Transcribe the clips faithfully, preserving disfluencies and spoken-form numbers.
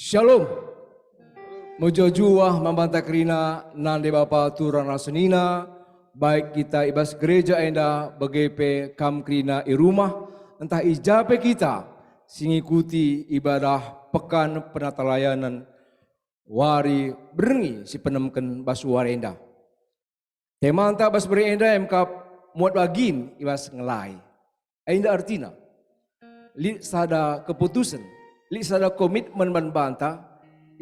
Shalom. Mejuah-juah man banta kerina nande bapa turang ras senina, baik kita i bas gereja enda bage pe kam kerina i rumah, ntah i ja pe kita si ngikuti ibadah Pekan Penatalayanen wari berngi si penemken bas wari enda. Temanta bas bere enda emkap muat bagin i bas ngelai. Enda artina, lit sada keputusen, lit sada komitmen man banta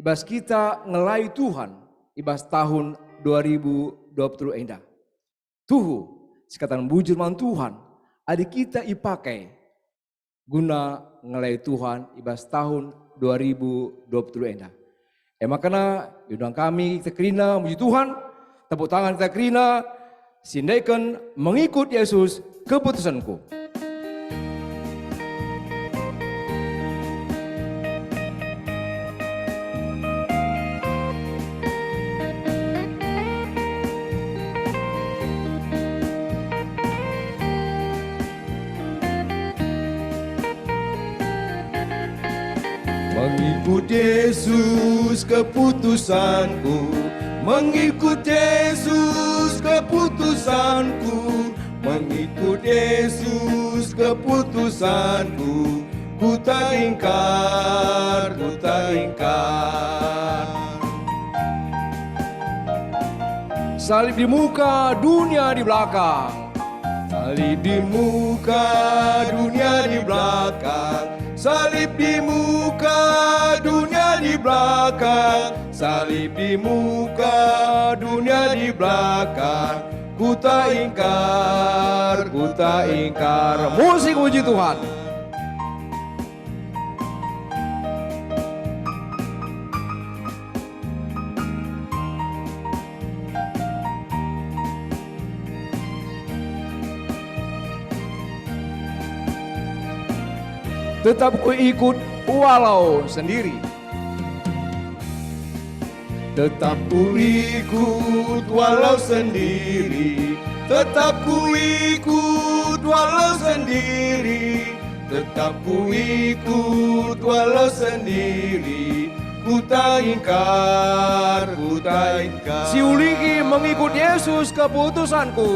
i bas kita ngelai Tuhan i bas tahun dua ribu dua puluh enda. Tuhu, sikatan bujur man Tuhan, adi kita ipake guna ngelai Tuhan i bas tahun dua ribu dua puluh enda. E maka iundang kami kita kerina muji Tuhan, tepuk tangan kita kerina, si ndeken Mengikut Yesus Keputusanku. Mengikut Yesus keputusanku, mengikut Yesus keputusanku, mengikut Yesus keputusanku, ku ta ingkar, ku ta ingkar. Salib di muka, dunia di belakang. Salib di muka, dunia di belakang. Salib di muka, dunia di belakang. Salib di muka, dunia di belakang. Ku ta ingkar, ku ta ingkar. Musik muji Tuhan. Tetap kuikut walau sendiri. Tetap kuikut walau sendiri, tetap kuikut walau sendiri, tetap kuikut walau sendiri, ku ta ingkar, ku ta ingkar. Siulihi mengikut Yesus keputusanku.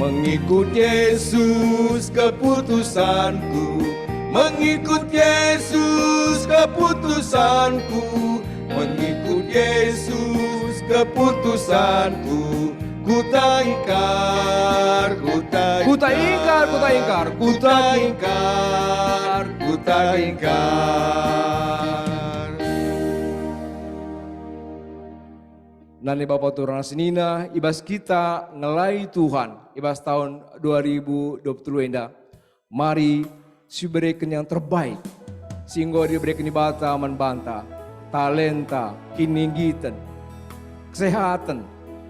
Mengikut Yesus keputusanku, mengikut Yesus keputusanku, mengikut Yesus keputusanku, ku ta ingkar, ku ta ingkar, ku ta ingkar, ku ta ingkar, ku ta ingkar. Nande bapa turang senina, i bas kita ngelai Tuhan i bas tahun dua ribu dua puluh enda, mari sibereken yang terbaik si enggo dibereken Dibata man banta, talenta, kinigiten, kesehaten,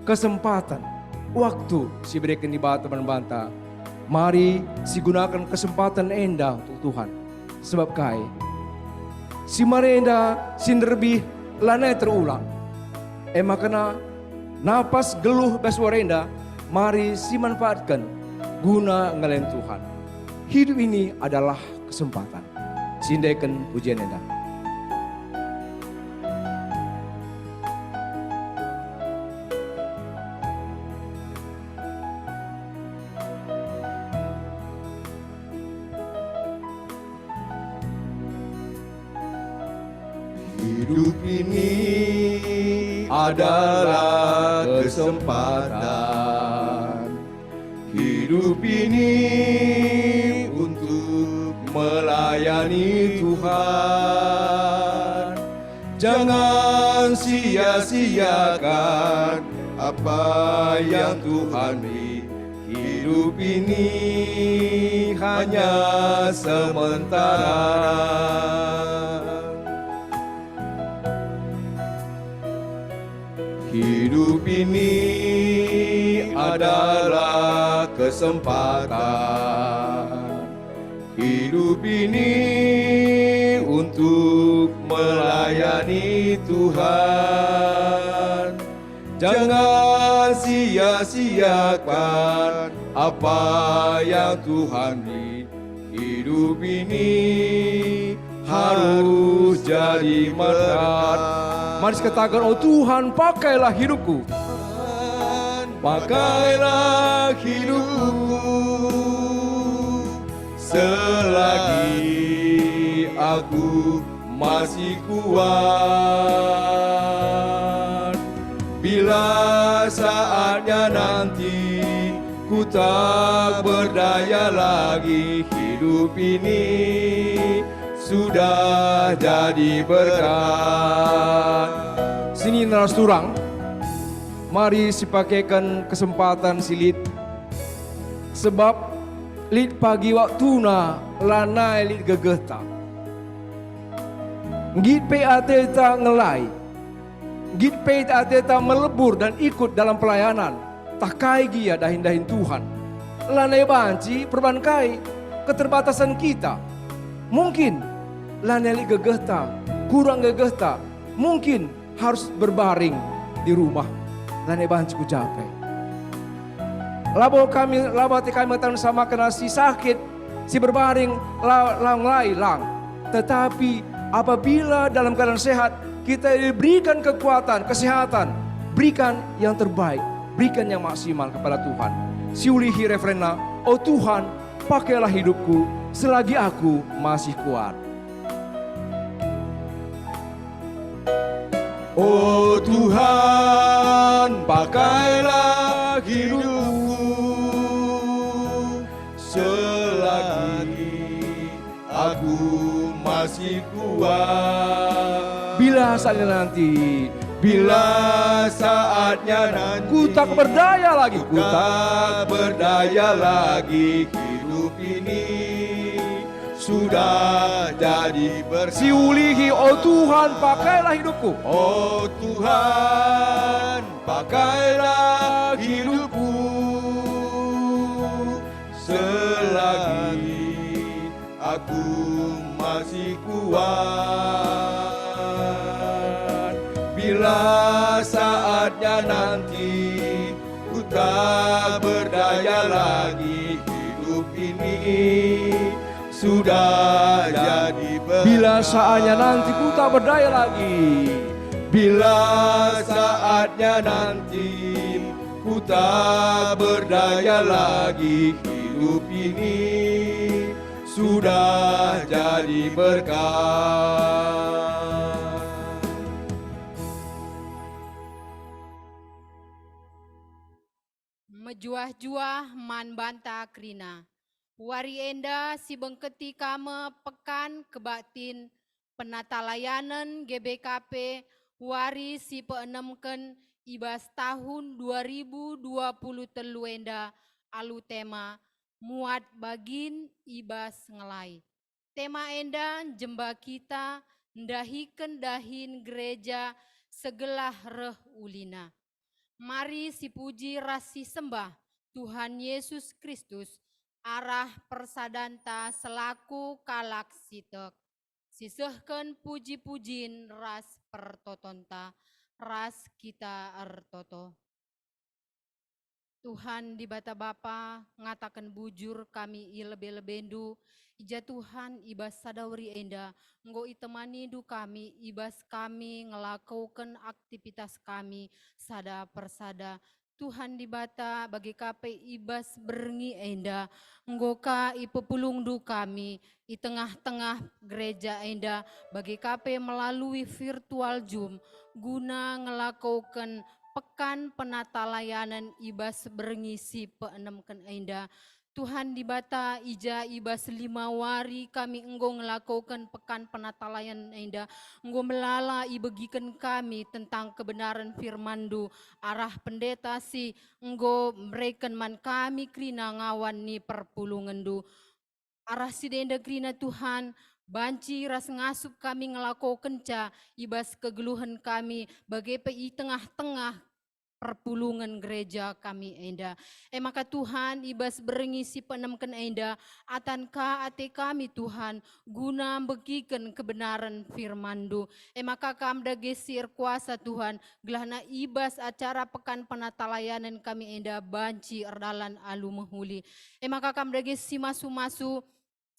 kesempatan, waktu sibereken Dibata man banta. Mari sigunaken kesempatan enda untuk Tuhan. Sebab kai? Si mari enda si nderbih lanai terulang. E maka napas geluh bas wari enda, mari simanfaatken guna ngelain Tuhan. Hidup ini adalah kesempatan. Sindeken pujian enda. Hidup ini adalah kesempatan. Hidup ini untuk melayani Tuhan. Jangan sia-siakan apa yang Tuhan beri. Hidup ini hanya sementara. Hidup ini adalah kesempatan. Hidup ini untuk melayani Tuhan. Jangan sia-siakan apa yang Tuhan beri. Hidup ini harus jadi berkat. Mari sekatakan, "O Tuhan, pakailah hidupku. Pakailah hidupku selagi aku masih kuat. Bila saatnya nanti ku tak berdaya lagi, hidup ini sudah jadi berkat." Senina ras turang, mari sipakeken kesempatan si lit, sebab lit pagi waktuna lanai lit gegehta. Nggit pe ateta ngelai, nggit pe ateta melebur dan ikut dalam pelayanan, tah kai gia dahin-dahin Tuhan. Lanai banci perban kai keterbatasan kita. Mungkin lanai lit gegehta, kurang gegehta, mungkin harus berbaring di rumah, lanai banci ku ja pe. Labo kami, labo ate kami ngataken sama kena si sakit, si berbaring, la-, lang lai, lang. Tetapi apabila dalam keadaan sehat, kita diberikan kekuatan, kesehatan, berikan yang terbaik, berikan yang maksimal kepada Tuhan. Siulihi refrenna, "O Tuhan, pakailah hidupku selagi aku masih kuat." O Tuhan, pakailah hidupku selagi aku masih kuat. Bila saatnya nanti, bila saatnya nanti, ku tak berdaya lagi, ku tak berdaya lagi, hidup ini sudah jadi berkat. Siulihi, "O Tuhan, pakailah hidupku." O Tuhan, pakailah hidupku selagi aku masih kuat. Bila saatnya nanti ku tak berdaya lagi, hidup ini sudah jadi berkat. Bila saatnya nanti ku tak berdaya lagi. Bila saatnya nanti ku tak berdaya lagi, hidup ini sudah jadi berkat. Mejuah-juah man banta kerina. Wari enda sibengketi ka me Pekan Kebaktin Penatalayanen G B K P wari si peenemken i bas tahun dua ribu dua puluh telu enda alu tema Muat Bagin i bas Ngelai. Tema enda njemba kita ndahiken dahin gereja segelah reh ulina. Mari sipuji ras sisembah Tuhan Yesus Kristus arah persadanta selaku kalak si tek, sisehken puji-pujin ras pertotonta, ras kita ertoto. Tuhan Dibata Bapa, ngataken bujur kami i lebe-lebendu, i ja Tuhan i bas sada wari enda enggo itemanindu kami i bas kami ngelakoken aktivitas kami sada persada. Tuhan Dibata, bage ka pe i bas berngi enda, enggo ka ipepulungndu kami i tengah-tengah gereja enda, bage ka pe melalui virtual Zoom, guna ngelakoken Pekan Penatalayanen i bas berngi si peenemken enda. Tuhan Dibata, i ja i bas lima wari kami enggo ngelakoken Pekan Penatalayanen enda, enggo melala ibegiken kami tentang kebenaren firman-Ndu arah pendeta si enggo mereken man kami kerina ngawan ni perpulungenndu. Arah si enda kerina Tuhan, banci ras ngasup kami ngelakokenca i bas kegeluhen kami, bage pe i tengah-tengah perpulungen gereja kami enda. E maka Tuhan, i bas berngi si peenemken enda, atanka ate kami Tuhan, guna mbegiken kebenaren firman-Ndu. E maka Kam dage si erkuasa Tuhan, gelahna i bas acara Pekan Penatalayanen kami enda banci erdalan alu mehuli. E maka Kam dage si masu-masu,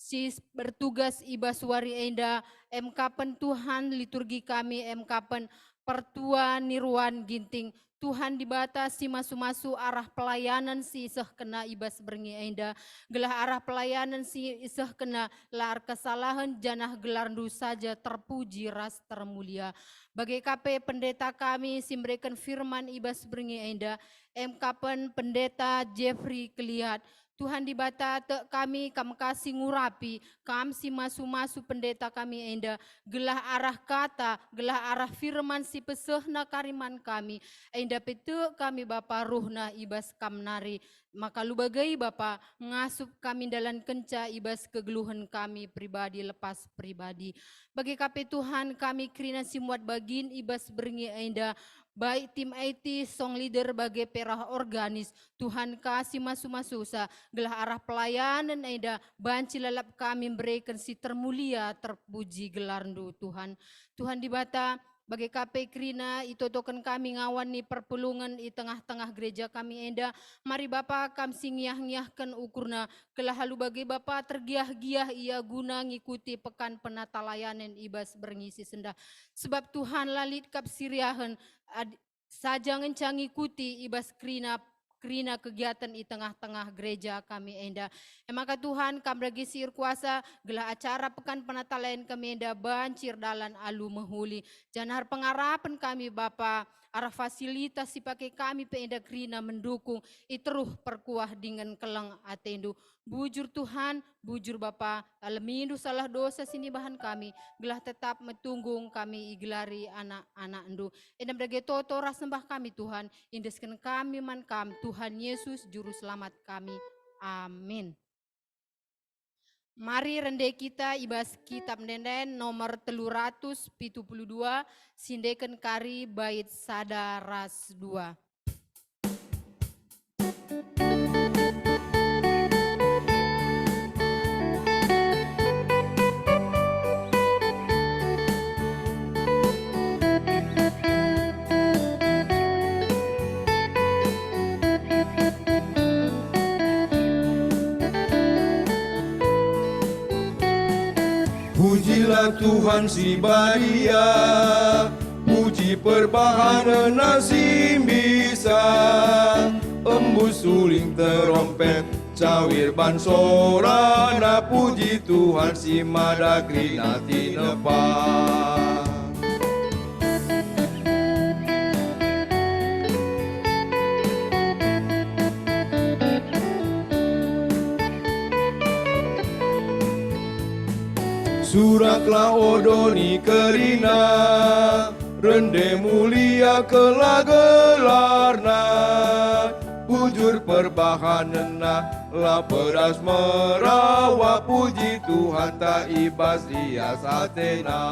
si bertugas i bas wari enda, emkapen Tuhan liturgi kami, emkapen Pertua Nirwan Ginting. Tuhan Dibata si masu-masu arah pelayanan si isehkenNa i bas berngi enda, gelah arah pelayanan si isehkenNa la erkesalahen janah gelarNdu saja terpuji ras termulia. Bage ka pe pendeta kami si mereken firman i bas berngi enda, emkapen Pendeta Jeffrey Keliat. Tuhan Dibata, tek kami Kam ka si ngurapi, Kam si masu-masu pendeta kami enda, gelah arah kata, gelah arah firman si pesehna kari man kami, enda pe tek kami Bapa ruhna i bas Kam nari, maka lubagi Bapa ngasup kami ndalankenca i bas kegeluhen kami pribadi lepas pribadi. Bage ka pe Tuhan, kami kerina si muat bagin i bas berngi enda, baik tim I T, song leader bage pe rah organis, Tuhan ka si masu-masusa, gelah arah pelayanan enda banci lalap kami mereken si termulia, terpuji gelarNdu, Tuhan. Tuhan Dibata, bage ka pe kerina itotoken kami ngawan ni perpulungen i tengah-tengah gereja kami enda, mari Bapa Kam si ngiah-ngiahken ukurna, gelah alu bage Bapa tergiah-giah ia guna ngikuti pekan penatalayanen i bas berngi si sendah. Sebab Tuhan la lit kap si riahen, ad-, saja ngenca ngikuti i bas kerina, kerina kegiatan i tengah-tengah gereja kami enda. E maka Tuhan, Kam dage si erkuasa, gelah acara pekan penatalayanen kami enda banci erdalan alu mehuli. Janah erpengarapen kami Bapa, arah fasilitas si pake kami pe enda kerina mendukung i teruh perkuah dingen keleng ateNdu. Bujur Tuhan, bujur Bapa, alemindu salah dosa si nibahan kami, gelah tetap metunggung kami igelari anak-anakNdu. Enda me dage toto ras sembah kami Tuhan, iendesken kami man Kam, Tuhan Yesus, Juru Selamat kami. Amin. Mari rende kita i bas Kitab Ende-enden nomor telu ratus pitu puluh dua, sindeken kari bait sada ras dua. Pujilah Tuhan si badia, puji perbahanenNa si mbisa. Embus suling terompet, cawir ban sorana, puji Tuhan si mada kerina tinepa. Suraklah o doni kerina, rende mulia kela gelarNa. Bujur perbahanenNa, la pedas merawa, puji Tuhanta i bas lias ateNa.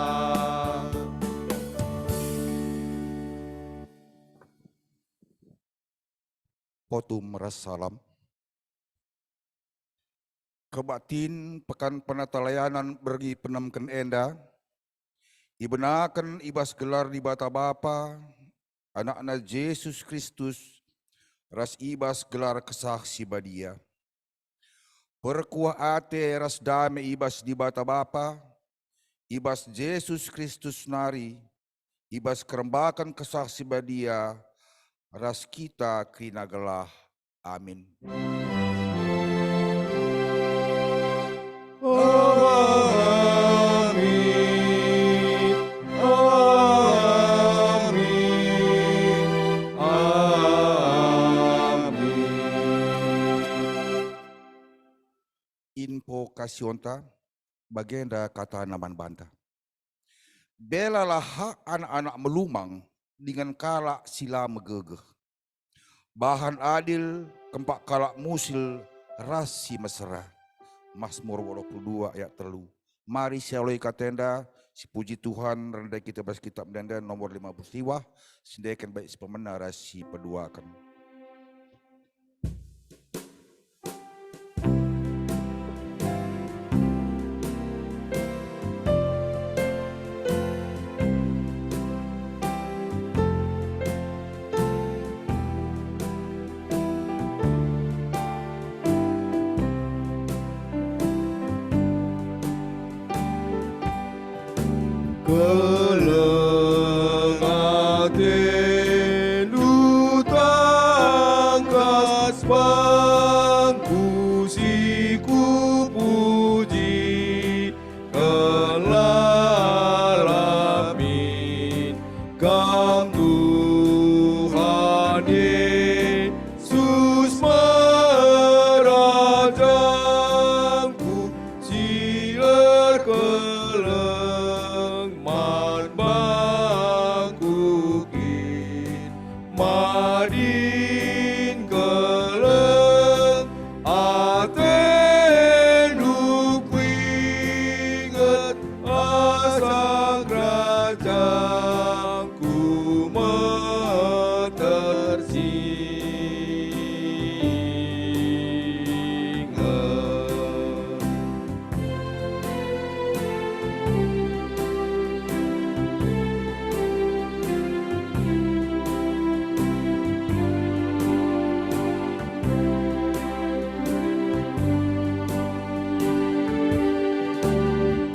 Potum ras salam. Kebaktin Pekan Penatalayanan berngi penemken enda ibenaken i bas gelar Dibata Bapa, AnakNa Jesus Kristus, ras i bas gelar Kesah Si Badia. Perkuah ate ras dame i bas Dibata Bapa, i bas Jesus Kristus nari, i bas kerembaken Kesah Si Badia, ras kita kerina gelah. Amin. Amin. Amin. Amin. Invokasionta, bagenda katana man banta. Belalah anak-anak melumang dingen kalak si la megegeh. Bahan adil, kempak kalak musil ras si mesera. Masmur dua puluh dua ayat telu. Mari sialoi katenda, sipuji Tuhan, rende kita bas Kitab Ende-enden nomor lima puluh siwah, sindeken bait si pemena ras si peduaken. Keleng atendu tangkas bangku si kupuji, keleng la min Kam Tuhan Yesus merajangku, si erkeleng man bangku kin. Madin keleng atendu kuinget asa kerajangku metersinget.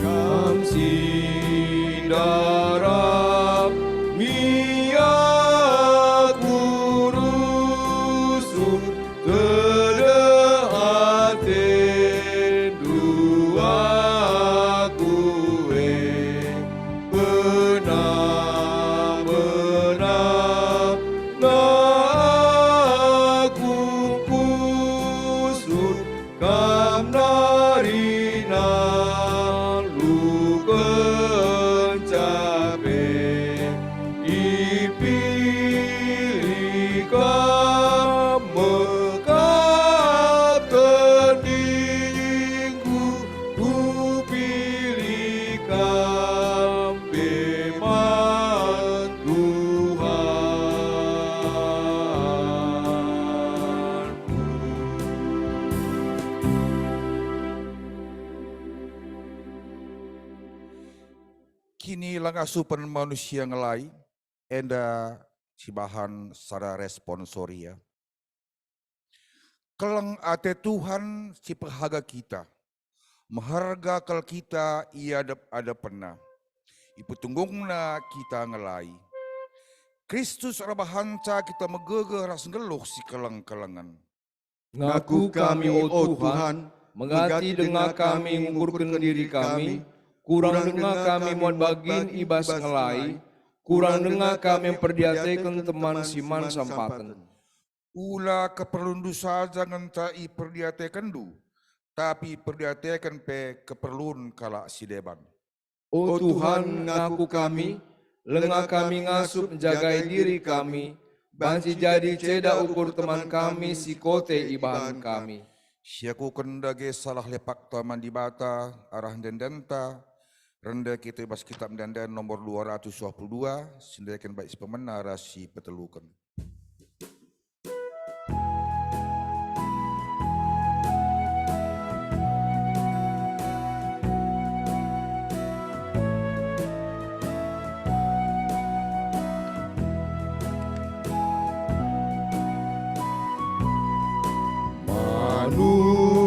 Kam si ndarami aku rusur, tedeh atendu aku e, pena-pena aku kusur, Kam nari nalu kenca pe. Ipilih Kam me kap tendingku, kupilih Kam pe man Tuhanku. Kini la ngasupen manusia ngelai, enda sibahan sada responsoria. Keleng ate Tuhan si pehaga kita, meherga kal kita i adep-adepenNa. IpetunggungNa kita ngelai. Kristus erbahanca kita megegeh ras nggeluh si keleng-kelengen. Ngaku kami, o Tuhan, megati denga kami ngukurken diri kami, kurang denga kami muat bagin i bas ngelai, kurang denga kami mperdiateken teman si man sampaten. Ula keperlunndu saja ngenca iperdiatekenndu, tapi perdiateken pe keperlun kalak si deban. O Tuhan, ngaku kami, lenga kami ngasup njagai diri kami, banci jadi ceda ukur teman kami si kote ibahan kami. Siakuken dage salah lepakta man Dibata arah ende-endenta, rende kita i bas Kitab Ende-enden nomor dua ratus dua puluh dua, si ndereken bait si pemena ras si peteluken.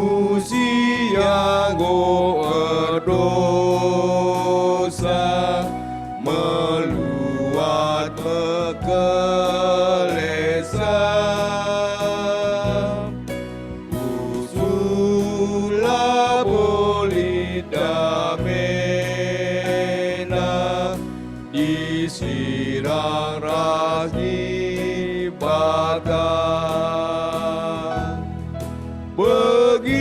Manusia enggo erdosa, meluat mekelesa. Tusu labo lit damena, disirang ras Dibata. Begikenlah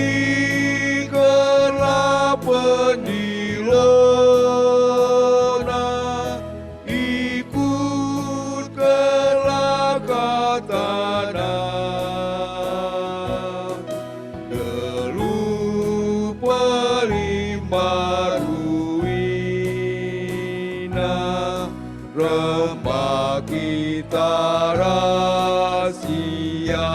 pendilona, ikutkenlah katana. Geluh pelimbar uina, rembak kita ras ia.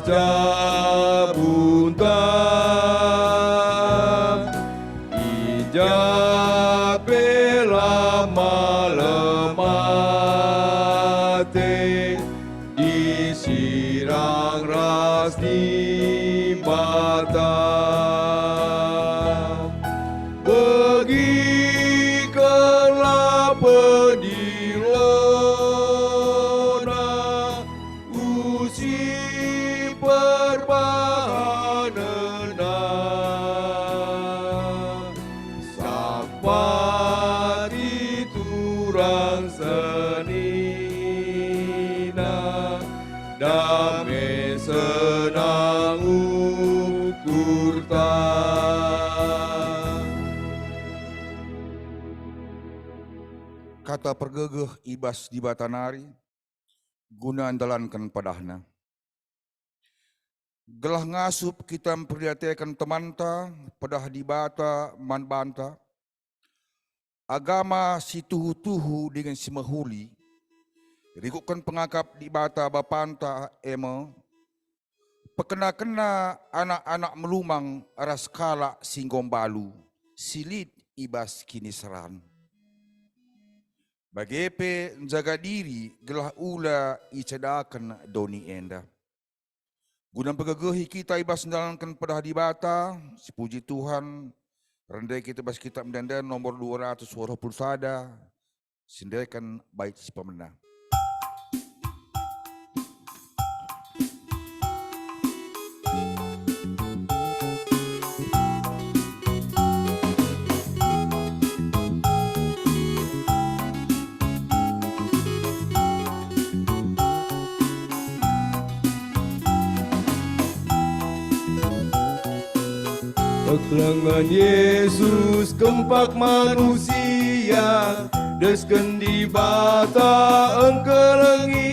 Jabunta, i ja pe la malem ate, disirang ras Dibata. Begikenlah pendilona, usih perbahanenna, sampati turang senina, dame senang ukurta. Kata pergegeh i bas Dibata nari, guna ndalanken pedahNa. Gelah ngasup kita mperdiateken temanta, pedah Dibata man banta, agama si tuhu-tuhu dingen si mehuli, rikutken pengakap Dibata Bapanta, e me, pekena-kena anak-anak melumang ras kalak si enggo mbalu, si lit i bas kiniseran. Bage pe njaga diri gelah ula icedaken doni enda. Guna mpegegehi kita i bas ndalanken pedah Dibata, sipuji Tuhan, rende kita bas Kitab Ende-enden nomor dua ratus dua puluh sada, sindeken bait si pemena. Kekelengen Yesus kempak manusia, desken Dibata engkelengi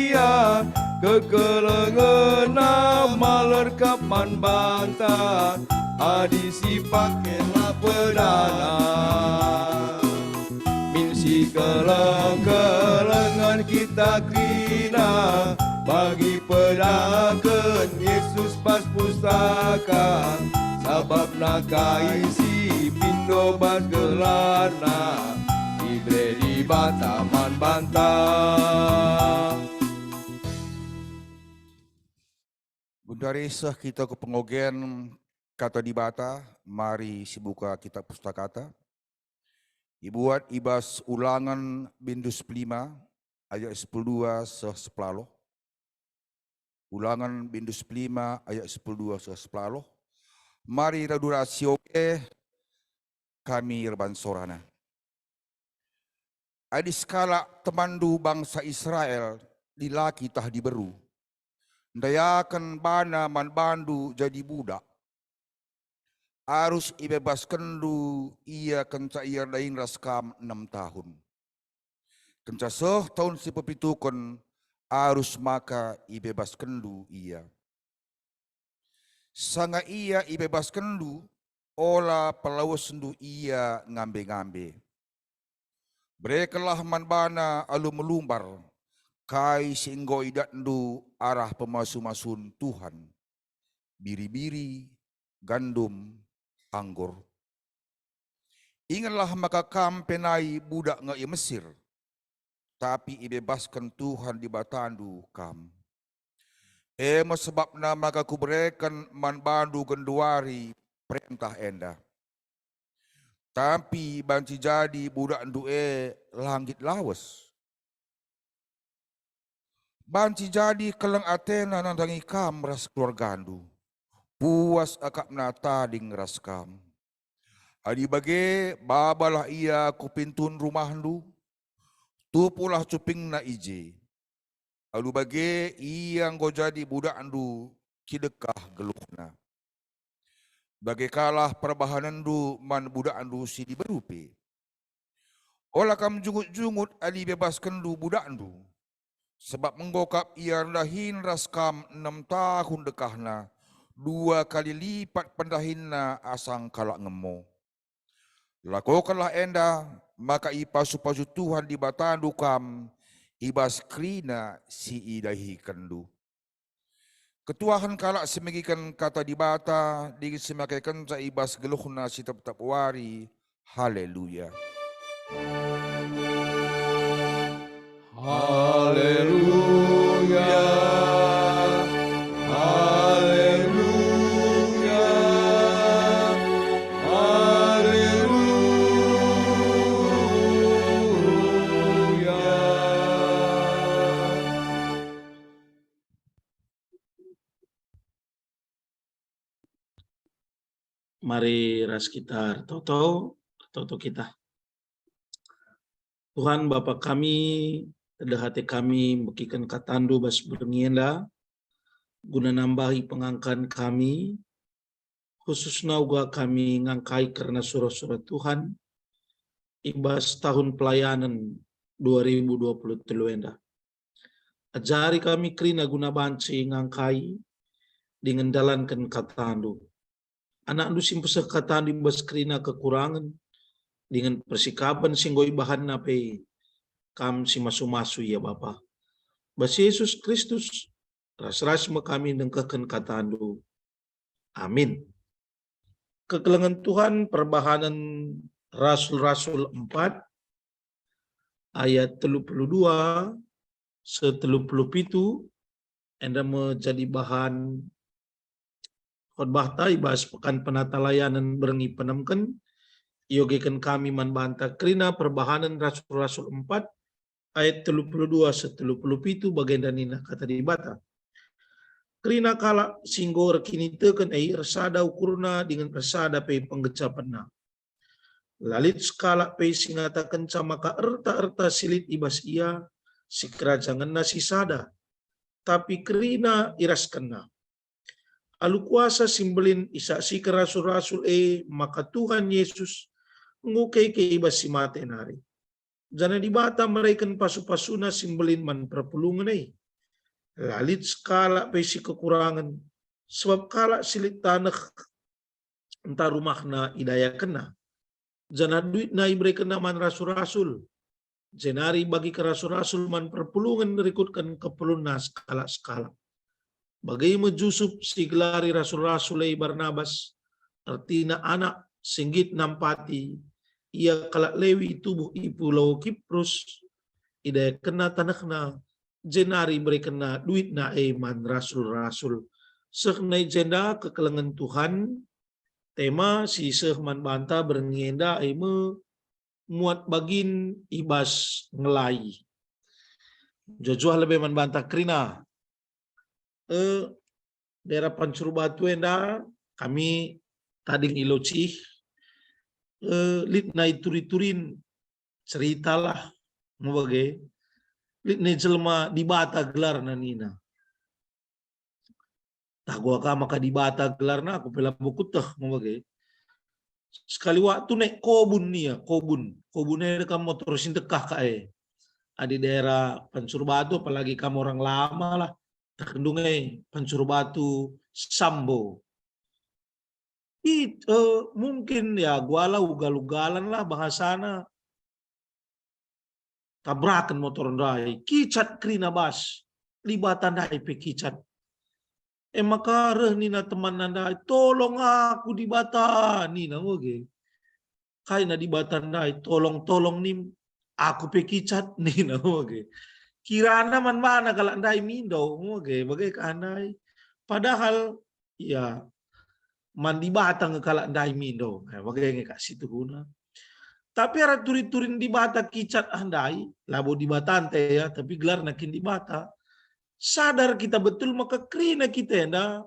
ia, kekelengenna malerkap man banta, adi sipake la pedana. Min sikeleng-kelengen kita kerina, bagi pedaken Yesus bas pustaka, sabapna kai si pindo bas gelarna, ibere Dibata man banta. Genduari seh kita ku pengogen Kata Dibata, mari sibuka Kitab Pustakata. Ibuat i bas Ulangen bindu sepuluh lima ayat sepuluh dua seh sepuluh. Ulangen bindu sepuluh lima ayat sepuluh dua seh sepuluh. Mari radu ras ioge kami erban sorana. Adi sekalak temanndu bangsa Israel, dilaki tah diberu, ndayaken bana man bandu jadi budak, arus ibebaskenndu ia kenca ia erdahin ras kam enem tahun. Kenca seh tahun si pepituken, arus maka ibebaskenndu ia. Sanga ia ibebaskenndu, ola pelawesndu ia ngambe-ngambe. Berekenlah man bana alu melumbar kai si enggo idatndu arah pemasu-masun Tuhan, biri-biri, gandum, anggur. Ingetlah maka kam pe nai budak nge i Mesir, tapi ibebasken Tuhan Dibatandu kam. E me sebabna maka kubereken man bandu genduari perentah enda. Tapi banci jadi budakndu e la nggit lawes. Banci jadi keleng atena nandangi kam ras keluargandu, puas akapna tading ras kam. Adi bage, babalah ia ku pintun rumahndu, tupuhlah cupingna i je. Alu bage ia enggo jadi budakndu kidekah geluhna. Bage kalah perbahanenndu man budakndu si diberu pe. Ola kam jungut-jungut adi ibebaskenndu budakndu, sabap enggo kap ia erdahin ras kam enem tahun dekahna, dua kali lipat pendahinna asang kalak ngemo. Lakokenlah enda, maka ipasu-pasu Tuhan Dibatandu kam i bas kerina si idahikenndu. Ketuahen kalak si megiken kata Dibata dingen si makekenca i bas geluhna si tep-tep wari. Haleluya. Haleluya. Haleluya. Haleluya. Mari ras kita ertoto, ertoto kita. Tuhan Bapa kami, tedeh ate kami megiken katandu bas berngi enda, guna nambahi pengangkan kami, khususna uga kami ngangkai kerna sura-sura Tuhan i bas tahun pelayanen dua ribu dua puluh telu enda. Ajari kami kerina guna banci ngangkai dingen ndalanken katandu. Anakndu si mpeseh katandu i bas kerina kekurangen dingen persikapen si enggo ibahanna pe Kam si masu-masu ia Bapa. Bas Yesus Kristus, ras-ras me kami nengkehken katandu. Amin. Kekelengen Tuhan, perbahanen Rasul-Rasul empat ayat telu puluh dua seh telu puluh pitu, enda me jadi bahan khotbahta i bas Pekan Penatalayanen berngi penemken. Iogeken kami man banta kerina perbahanen Rasul-Rasul empat ayat telu puluh dua seh telu puluh pitu, bagenda nina Kata Dibata. Kerina kalak si enggo erkiniteken e ersada ukurna dingen ersada pe penggejapenna. La lit sekalak pe si ngatakenca maka erta-erta si lit i bas ia, sikerajangenna sisada, tapi kerina iraskenna. Alu kuasa si mbelin isaksiken rasul-rasul e maka Tuhan Yesus enggo keke i bas si mate nari. Janah Dibata mereken pasu-pasuNa si mbelin man perpulungen e. La lit sekalak pe si kekurangen, sebab kalak si lit taneh ntah rumahna idayakenna, janah duitna iberekenna man rasul-rasul, jenari bagi rasul-rasul man perpulungen rikutken keperlunna sekalak-sekalak. Bage me Jusup si gelari rasul-rasul e Barnabas, ertina anak si nggit nampati, ia kalak Lewi tubuh i pulau Kiprus, idayakenna tanehna, jenari iberekenna duitna e man rasul-rasul. Seh nai jenda kekelengen Tuhan, tema si seh man banta berngi enda e me muat bagin i bas ngelai. Juah-juah lebe man banta kerina. Eh, daerah Pancur Batu enda kami tading i Locih, eh, lit nai turi-turin ceritalah, mebage, lit nai jelma Dibata gelarna nina. Tah gua ka maka Dibata gelarna, aku pe labo kuteh, mebage. Sekali waktu naik kobun ia, kobun. Kobun e kam motor si ndekah ka e. Adi daerah Pancur Batu, apalagi kam orang lama lah, tah ndunge Pancur Batu Sambo. It, eh, mungkin ya guala ugal-ugalan lah bahasana. Tabraken motor ndai, kicat kerina bas, Dibata ndai pe kicat. E maka reh nina temanna ndai, "Tolong aku Dibata," nina, oge. Kai na Dibata ndai, "Tolong, tolong nim, aku pe kicat," nina, oge. Kirana man bana kalak ndai mindo, oge, bage ka ndai. Padahal, ya, man Dibata nge kalak ndai mindo. Eh, bage nge kak situhuna. Tapi arah turi-turin Dibata kicat ah ndai, labo Dibatanta ya, tapi gelarna kin Dibata. Sadar kita betul maka kerina kita enda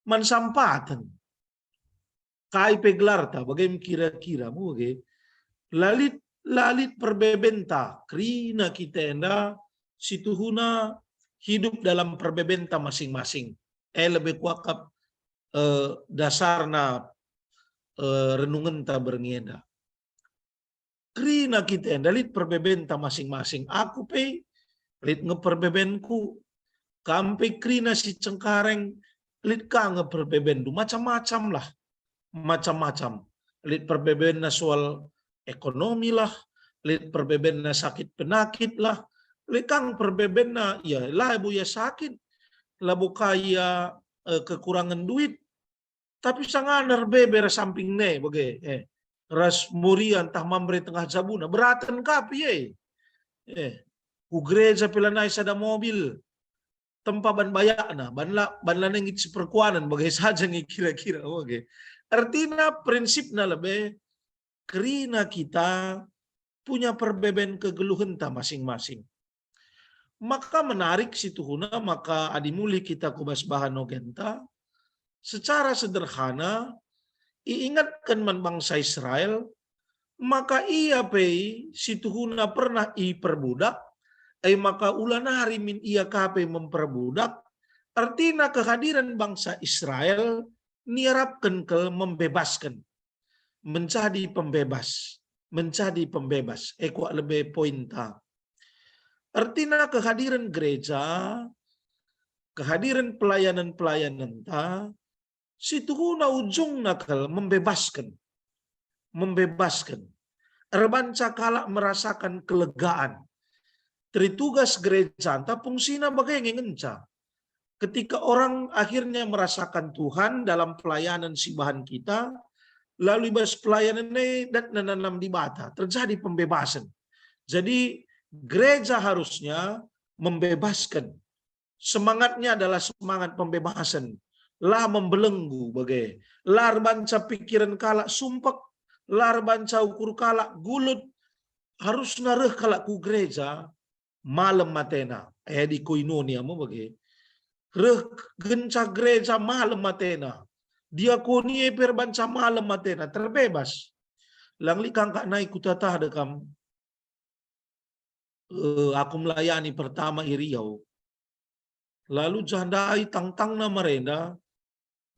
man sampaten. Kai pe gelarta, bage me kira-kira, muge. La lit, la lit perbebenta, kerina kita enda situhuna hidup dalam perbebenta masing-masing. Eh, lebe kuakap, eh, dasarna, eh, renungenta berngi enda. Kerina kita enda lit perbebenta masing-masing. Aku pe lit nge perbebenku. Kam pe kerina si Cengkareng, lit ka nge perbebenndu. Macam-macam lah. Macam-macam. Lit perbebenna soal ekonomi lah, lit perbebenna sakit penakit lah, lit kang perbebenna, ya, labo ia sakit, labo ka ia eh, kekurangen duit, tapi sangana erbebe ras samping ne bage, eh, ras Moria ntah Mamre tengah jabuna, beraten ka pe e. Eh, ku gereja pe lanai sada mobil, tempa ban bayakna, ban la, ban lanai nggit siperkuanen, bage saja nge kira-kira, bage. Ertina prinsipna lebe, kerina kita punya perbeben kegeluhenta masing-masing. Maka menarik situhuna, maka adi mulih kita ku bas bahan ogenta, secara sederhana iingatken man bangsa Israel, maka ia pe situhuna pernah iperbudak, e maka ula nari min ia ka pe memperbudak, ertina kehadiren bangsa Israel niarapken kal membebasken, menjadi pembebas, menjadi pembebas. E kuak lebe pointa. Ertina kehadiren gereja, kehadiren pelayanan-pelayanenta, situhuna ujungna kal membebasken. Membebasken. Erbanca kalak merasakan kelegaan. Teritugas gerejanta fungsina bage nge ngenca. Ketika orang akhirnya merasakan Tuhan dalam pelayanan si bahan kita, lalu i bas pelayanan e datna nanam Dibata, terjadi pembebasan. Jadi gereja harusnya membebaskan. Semangatnya adalah semangat pembebasan. La membelenggu bage. La erbanca pikiren kalak sumpek, la erbanca ukur kalak gulut. Harusna reh kalak ku gereja, malem atena. Eh, di koinonia me bage. Reh genca gereja malem atena. Diakoni e pe erbanca malem atena, terbebas. Lang lit kangkak nai kutatah de kam. Eh, aku melayani pertama i Riau. Lalu jah ndai tangtangna marenda,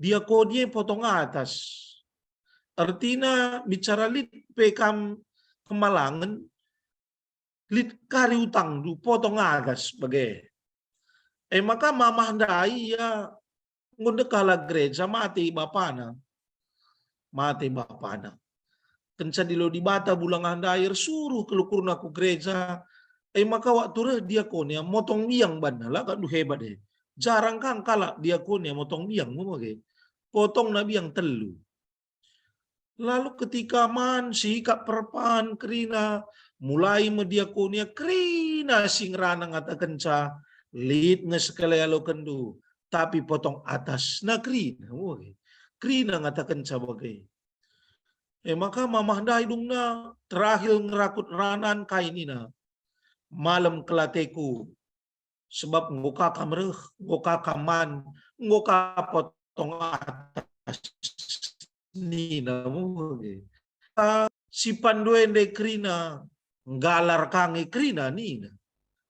diakoni e potong atas. Ertina bicara lit pe kam kemalangen, lit kari utangndu, potong atas bage. E maka mamah ndai ia enggo ndekah la gereja, mate bapana. Mate bapana. Kenca dilo Dibata bulangah ndai ersuruh kal ukurna ku gereja, e maka waktu reh diakonia motong biang banna, la kak ndu hebat e. Jarang kang kalak diakonia motong biang me bage. Potongna biang telu. Lalu ketika man sikap perpan kerina, mulai me diakonia kerina si ngerana ngatakenca, lit nge sekali alokenndu, tapi potong atasna kerina. Woi, kerina ngatakenca bage. E maka mamah ndai dungna terakhir ngerakut ranan kai nina, malem kelateku, sebab enggo ka kam reh, enggo ka kam man, enggo ka potong atas nina me. Si pandu ende kerina, nggalar ka nge kerina nina.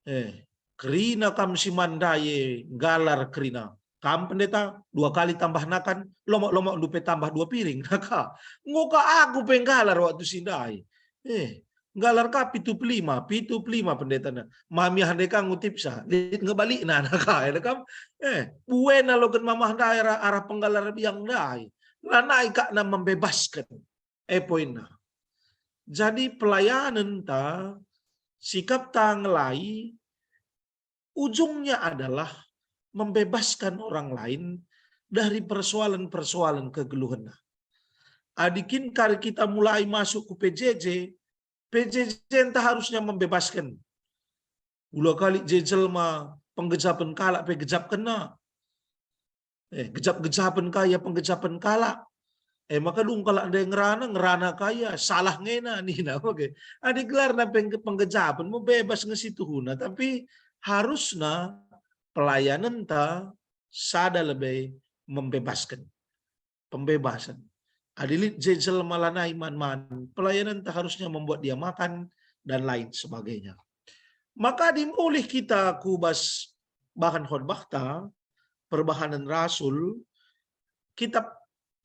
Eh, kerina kam si man ndai e, nggalar kerina. Kam pendeta, dua kali tambah nakan, lomok-lomok ndu pe tambah dua piring. Naka, enggo ka aku pe nggalar waktu si ndai. Eh, nggalar ka pitu pelima, pitu pelima pendetana. Mami hande ka ngutipsa, lit ngebalikna naka, ya kam. Eh, buena loken mamah ndai arah, arah penggalar biang ndai. Lanai kakna membebasken. E poinna. Jadi pelayanen ta, sikap ta ngelai, ujungnya adalah membebaskan orang lain dari persoalan-persoalan kegeluhenna. Adi kin kari kita mulai masuk ku P J J, P J J enta harusnya membebaskan. Ula kali je jelma penggejapen kalak pe gejapkenna. Eh, gejap-gejapen ka ia penggejapen kalak. Eh, maka dung kalak ndai ngerana, ngerana ka ia, salah ngena, nina. Oke. Adi gelarna peng-, penggejapen, me bebas nge situhuna, tapi harusna pelayanenta sada lebe membebasken. Pembebasan. Adi lit je jelma lanai man-man, pelayanenta harusnya membuat dia makan, dan lain sebagainya. Maka adi mulih kita ku bas bahan khotbahta, Perbahanen Rasul, kitab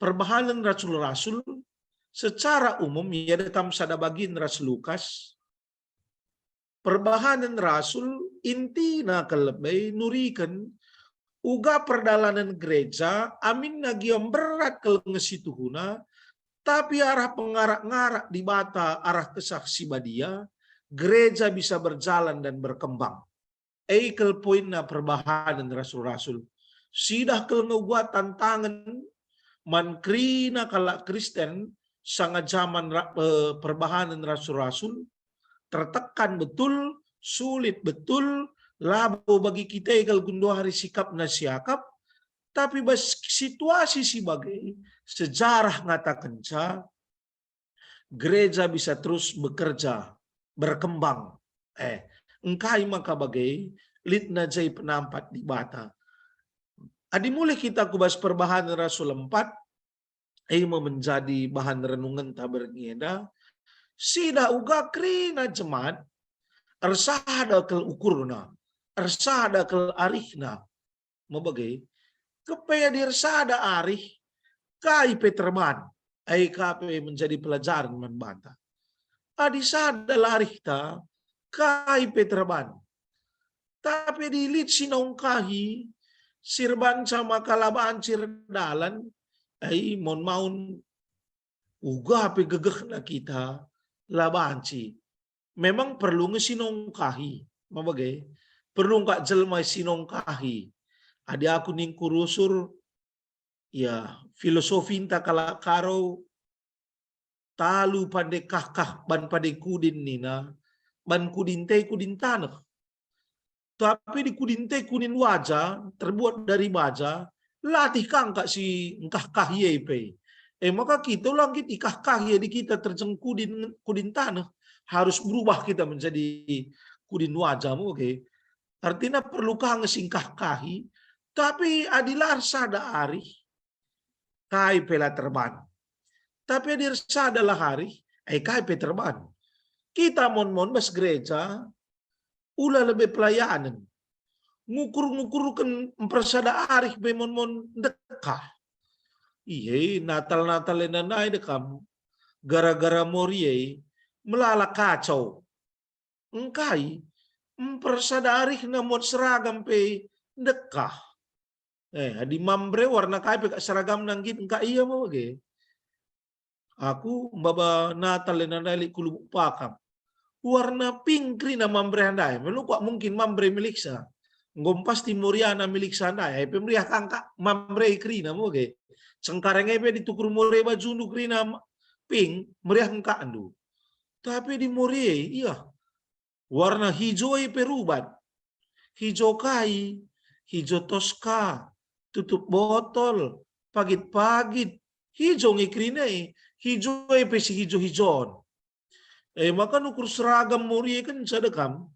Perbahanen Rasul-Rasul, secara umum, ia dekam sada bagin ras Lukas, Perbahanen Rasul intina kal lebe nuriken uga perdalanen gereja aminna gia mberat kal nge situhuna, tapi arah pengarak-ngarak Dibata arah Kesah Si Badia, gereja bisa berjalan dan berkembang. E kal poinna Perbahanen Rasul-Rasul. Sidah kal nge uga tantangen man kerina kalak Kristen sanga jaman ra-, eh, perbahanen rasul-rasul, tertekan betul, sulit betul, labo bagi kita kal genduari sikapna siakap, tapi bas situasi si bage, sejarah ngatakenca, gereja bisa terus bekerja, berkembang. Eh, engkai maka bage? Lit na je penampat Dibata. Adi mulih kita ku bas Perbahanen Rasul empat, e me menjadi bahan renungenta berngi enda, sidah uga kerina jemaat, ersada kal ukurna, ersada kal arihna. Me bage, kepe adi ersada arih, kai pe terban, ai ka pe menjadi pelajaran man banta. Adi sada la arihta, kai pe terban. Tapi adi lit si naungkahi, si erbanca maka la banci erdalan, ai maun-maun uga pe gegehna kita, la banci. Memang perlu nge si naungkahi, me bage. Perlu engka jelma si naungkahi. Adi aku ningku rusur, ya, filosofinta kalak Karo, talu pande kahkah ban pande kudin nina, ban kudinte kudin taneh. Tapi di kudinte kudin waja, terbuat dari baja, latih kangka si engkahkahi e pe. E maka kita ulang git ikahkahi adi kita terjeng kudin, kudin taneh. Harus berubah kita menjadi kudin waja, oke. Artinya perlu ka nge si engkahkahi, tapi adi la ersada arih, kai pe la terban. Tapi adi ersada la arih, e kai pe terban. Kita mon-mon bas gereja, ula lebe pelayanen. Ngukur-ngukurken mpersada arih pe mon-mon ndekah. Ie, Natal-Natal enda nai de kam. Gara-gara mori e, melala kacau. Engkai, mpersada arihna muat seragam pe ndekah. Eh, adi mamre warna kai pe kak seragamna nggit engka ia me bage. Aku maba Natal e nandai lit ku Lubuk Pakam. Warna pink kerina mamre ndai, melu kuak mungkin mamre miliksa. Enggo pasti moriana miliksa ndai, ai pe meriah kangka mamre kerina me bage. Cengkareng e pe ditukur more bajundu kerina ma-, pink, meriah engka ndu. Tapi di more e, iya, warna hijo e pe rubat. Hijo kai, hijo toska, tutup botol, pagit-pagit, hijo nge kerina e, hijo e pe si hijo-hijon. E maka nukur seragam mori e kenca dekam,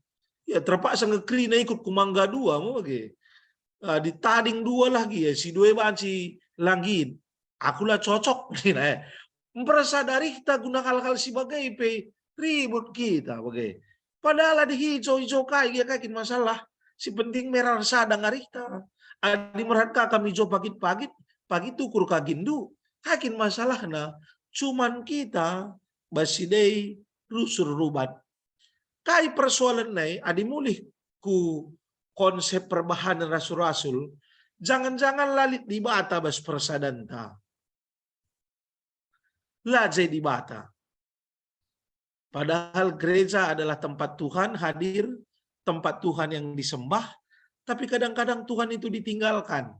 ya terpaksa nge kerina ikut ku Mangga Dua me bage. Ah, ditading dua lah gia, si dua e banci la nggit. Aku la cocok, nina e. Mpersada arihta guna hal-hal si bage pe ribut kita bage. Padahal adi hijo-hijo kai gia kai kin masalah. Si penting merah ersada nge arihta. Adi merhat ka kam hijo pagit-pagit, pagi tukur ka ginndu. Kai kin masalahna. Cuman kita bas si dei rusur rubat. Kai persoalenna e adi mulih ku konsep perbahanen rasul-rasul, jangan-jangan la lit Dibata bas persadanta. La je Dibata. Padahal gereja adalah tempat Tuhan hadir, tempat Tuhan yang disembah, tapi kadang-kadang Tuhan itu ditinggalkan.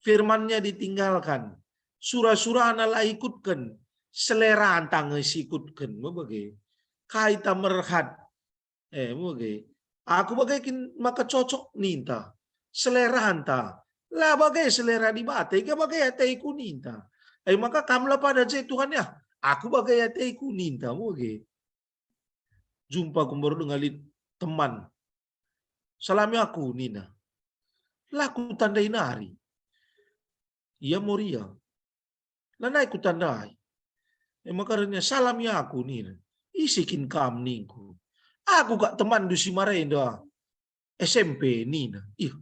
Firman-Nya ditinggalkan. Sura-surana la ikutken, seleranta nge si ikutken, me bage. Kai ta merhat, eh, me bage. Aku bage kin maka cocok ninta. Seleranta. La bage selera Dibata, iga bage ateku ninta. Eh, maka kam la pada je Tuhan ya. Aku bage ateku ninta, me bage. Jumpa ku mbaru denga lit teman. Salami aku, nina. La kutandai nari. Ia moria. Lanai kutandai. E maka renia, salami aku, nina. Ise kin kam, ningku. Aku kak temanndu si marenda S M P, nina. Ih,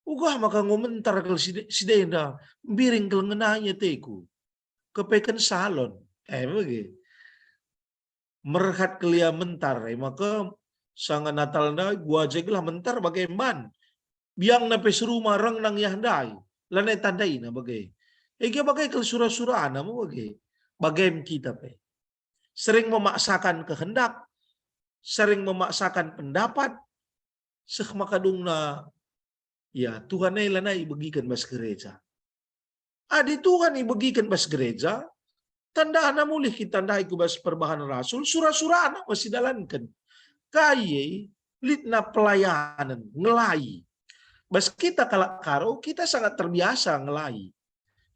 uga maka ngo mentar kal si de-, si denda, mbiring kal ngenai ateku. Kepeken salon. Eh, bage. Merhat kal ia mentar, e maka sanga Natal ndai, gua je gelah mentar bage mban. Biangna pe seruma reng nang yah ndai, lanai tandaina bage. Ege bage kal sura-surana me bage. Bagem kita pe. Sering memaksakan kehendak, sering memaksakan pendapat, seh maka dungna Ya, Tuhan e lanai ibegiken bas gereja. Adi Tuhan ibegiken bas gereja, tandana mulih kita ndai ku bas perbahan rasul, sura-surana wasidalanken. Kai e, litna pelayanen, ngelai. Bas kita kalak Karo, kita sangat terbiasa ngelai.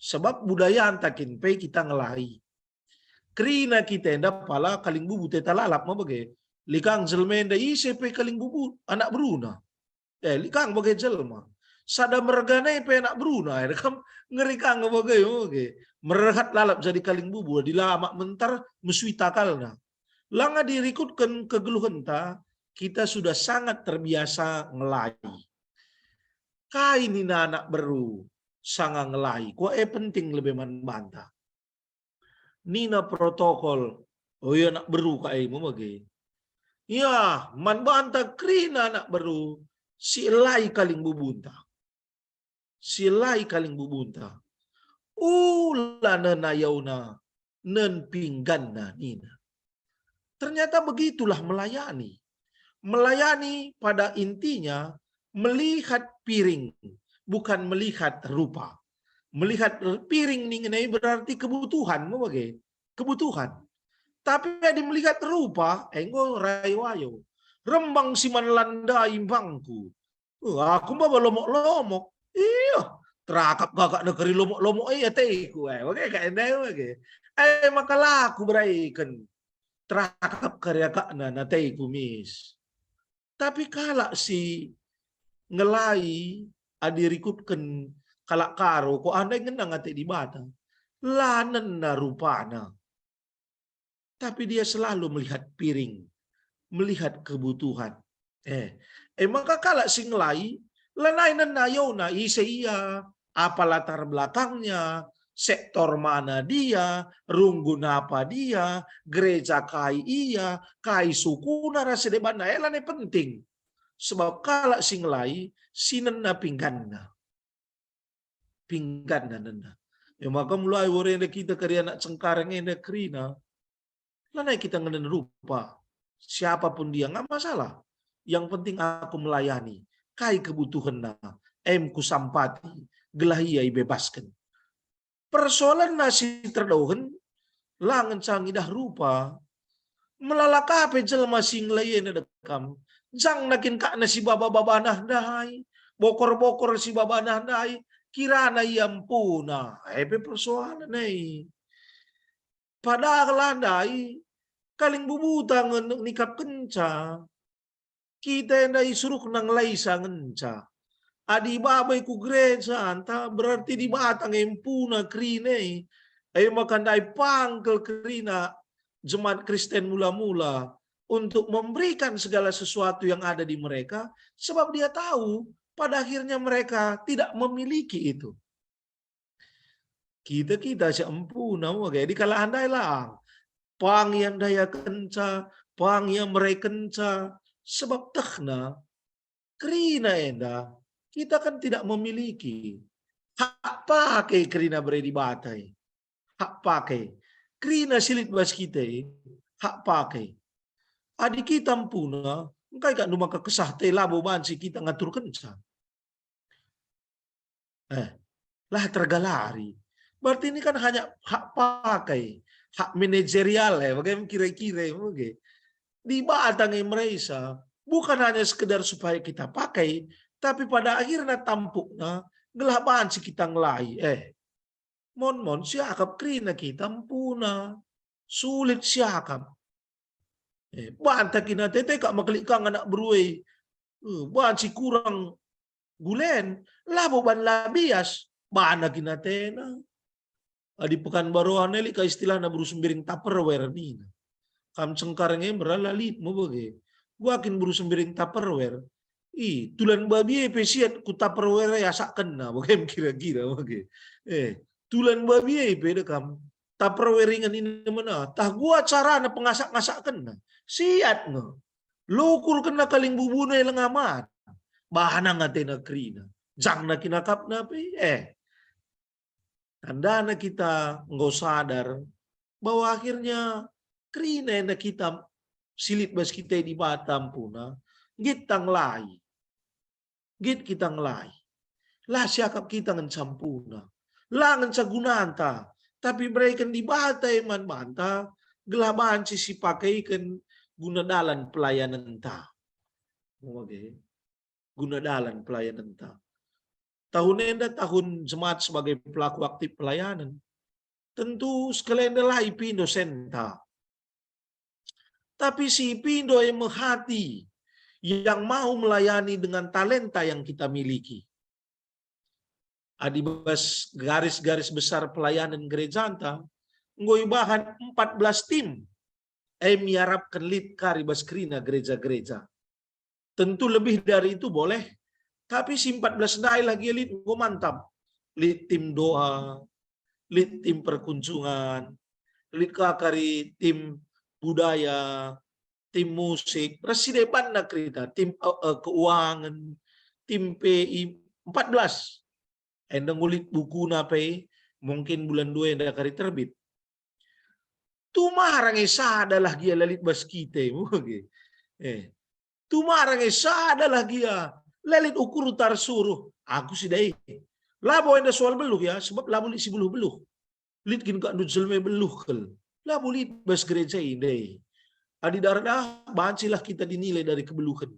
Sebab budayanta kin pe kita ngelai. Kerina kita enda pala kaling bubu teta lalap me bage. Likang jelma enda ise pe kaling bubu anak beruna. Eh, likang bage jelma. Sada mergane pe anak beruna, eh, kam ngeri kang bage, bage. Merhat lalap jadi kaling bubu, adi la mak mentar mesui takalna. Langa dirikutken kegeluhenta, kita sudah sangat terbiasa ngelai. Kai nina anak beru sanga ngelai, kua e penting lebe man banta. Nina protokol, oh iya anak beru ka e me bage. Ya, man banta kerina anak beru, si elai kaling bubunta. Si elai kaling bubunta. Ula nen ayauna, nen pingganna nina. Ternyata begitulah melayani. Melayani pada intinya melihat piring, bukan melihat rupa. Melihat piring ningen e berarti kebutuhan, me bage. Kebutuhan. Tapi adi melihat rupa, enggo rayo-ayo. Rembang si man landai mbangku. Uh, aku maba lomok-lomok. Iyo, terakap kakak negeri lomok-lomok e ateku, eh, bage ka enda bage. Eh, maka la kuberaiken. Terakap kari akakna ateku mis. Tapi kalak si ngelai adi rikutken kalak Karo, kua ndai ngenang ate Dibata. La nena rupana. Tapi dia selalu melihat piring, melihat kebutuhan. Eh, eh maka kalak si ngelai, lanai nena ayona ise ia, apa latar belakangnya, sektor mana dia, runggun apa dia, gereja kai ia, kai sukuna ras debanna, eh, lanai penting. Sebab kalak si ngelai, si nena pingganna. Pingganna nena. E maka mulai wari enda kita kari anak Cengkareng enda kerina. Lanai kita ngenen rupa. Siapapun dia, nggak masalah. Yang penting aku melayani. Kai kebutuhenna, em kusampati, gelah ia ibebasken. Persoalenna si terdohen, la ngenca ngidah rupa. Melala ka pe jelma si ngelai enda dekam. Jangna kin kakna si baba-baba nah ndai, bokor-bokor si baba nah ndai, kirana ia empuna. E pe persoalen e. Padahal ndai, kaling bubuta nge nikapkenca. Kita enda isuruhna ngelaisa ngenca. Adi babai ku gereja anta, berarti Dibata nge empuna kerina e. E maka ndai pangkel kerina jemaat Kristen mula-mula untuk memberikan segala sesuatu yang ada di mereka, sebab dia tahu pada akhirnya mereka tidak memiliki itu. Kita-kita si empuna, wage, di kalak ndai lang. Pang ia ndayakenca, pang ia merekenca, sebab tehna kerina enda kita kan tidak memiliki. Hak pake kerina bere Dibata e. Hak pake. Kerina si lit bas kita e, hak pake. Adi kita empuna, engkai kak ndu maka kesah te labo banci kita ngaturkenca. Eh, lah tergalari. Berarti ini kan hanya hak pakai, hak manajerial ya, bagaimana kira-kira ya, oke. Dibata nge meresa, bukan hanya sekedar supaya kita pakai, tapi pada akhirnya tampukna gelah banci kita ngelai. Eh, mon-mon siakap kerina kita empuna. Sulit siakap. Eh, banta kin atete kak mekelik kang anak beru e. Eh, banci kurang gulen, labo ban la bias, bana kin atena. Adi Pekanbaru e lit ka istilahna beru sembiring Tupperware nina. Kam Cengkareng e mera la lit me bage. Gua kin beru sembiring Tupperware. I, tulan babi e pe siat ku Tupperware e asakkenna, bage kira-kira bage. Eh, tulan babi e pe dekam. Tupperware ringan ini mana? Tah gua carana pengasak-ngasakkenna. Siat nge. Lukurkenna kaling bubuna e lenga mat. Bana nge atena kerina. Jangna kin akapna pe. Eh. Tandana kita enggo sadar bahwa akhirnya kerina enda kita si lit bas kita e Dibata empuna, nggit kita ngelai. Nggit kita ngelai. La siakap kita ngenca mpuna, la ngenca gunanta, tapi ibereken Dibata e man banta gelah banci sipakeiken guna dalan pelayanenta. Oke. Guna dalan pelayanenta. Tahun enda tahun jemaat sebagai pelaku aktif pelayanan. Tentu sekalenda la ipindo senta. Tapi si ipindo e me hati yang mau melayani dengan talenta yang kita miliki. Adi bas garis-garis besar pelayanan gerejanta, enggo ibahan empat belas tim, e miarapken lit kari bas kerina gereja-gereja. Tentu lebih dari itu boleh, tapi si empat belas ndai lagi lit enggo mantap. Lit tim doa, lit tim perkunjungan, lit ka kari tim budaya, tim musik, ras si debanna kerina, tim, eh, eh, keuangan, tim P I, empat belas. Enda ngulit bukuna pe, mungkin bulan dua enda kari terbit. Tuma arang e sada lah gia la lit bas kita, oke. Eh, tuma arang e sada lah gia la lit ukur tarsuruh, aku si dai. Labo enda soal beluh ya, sebab labo lit si beluh-beluh. Lit kin kak ndut jelma beluh kal. Labo lit bas gereja enda. Adi darat ah, bancilah kita dinilai dari kebeluhen.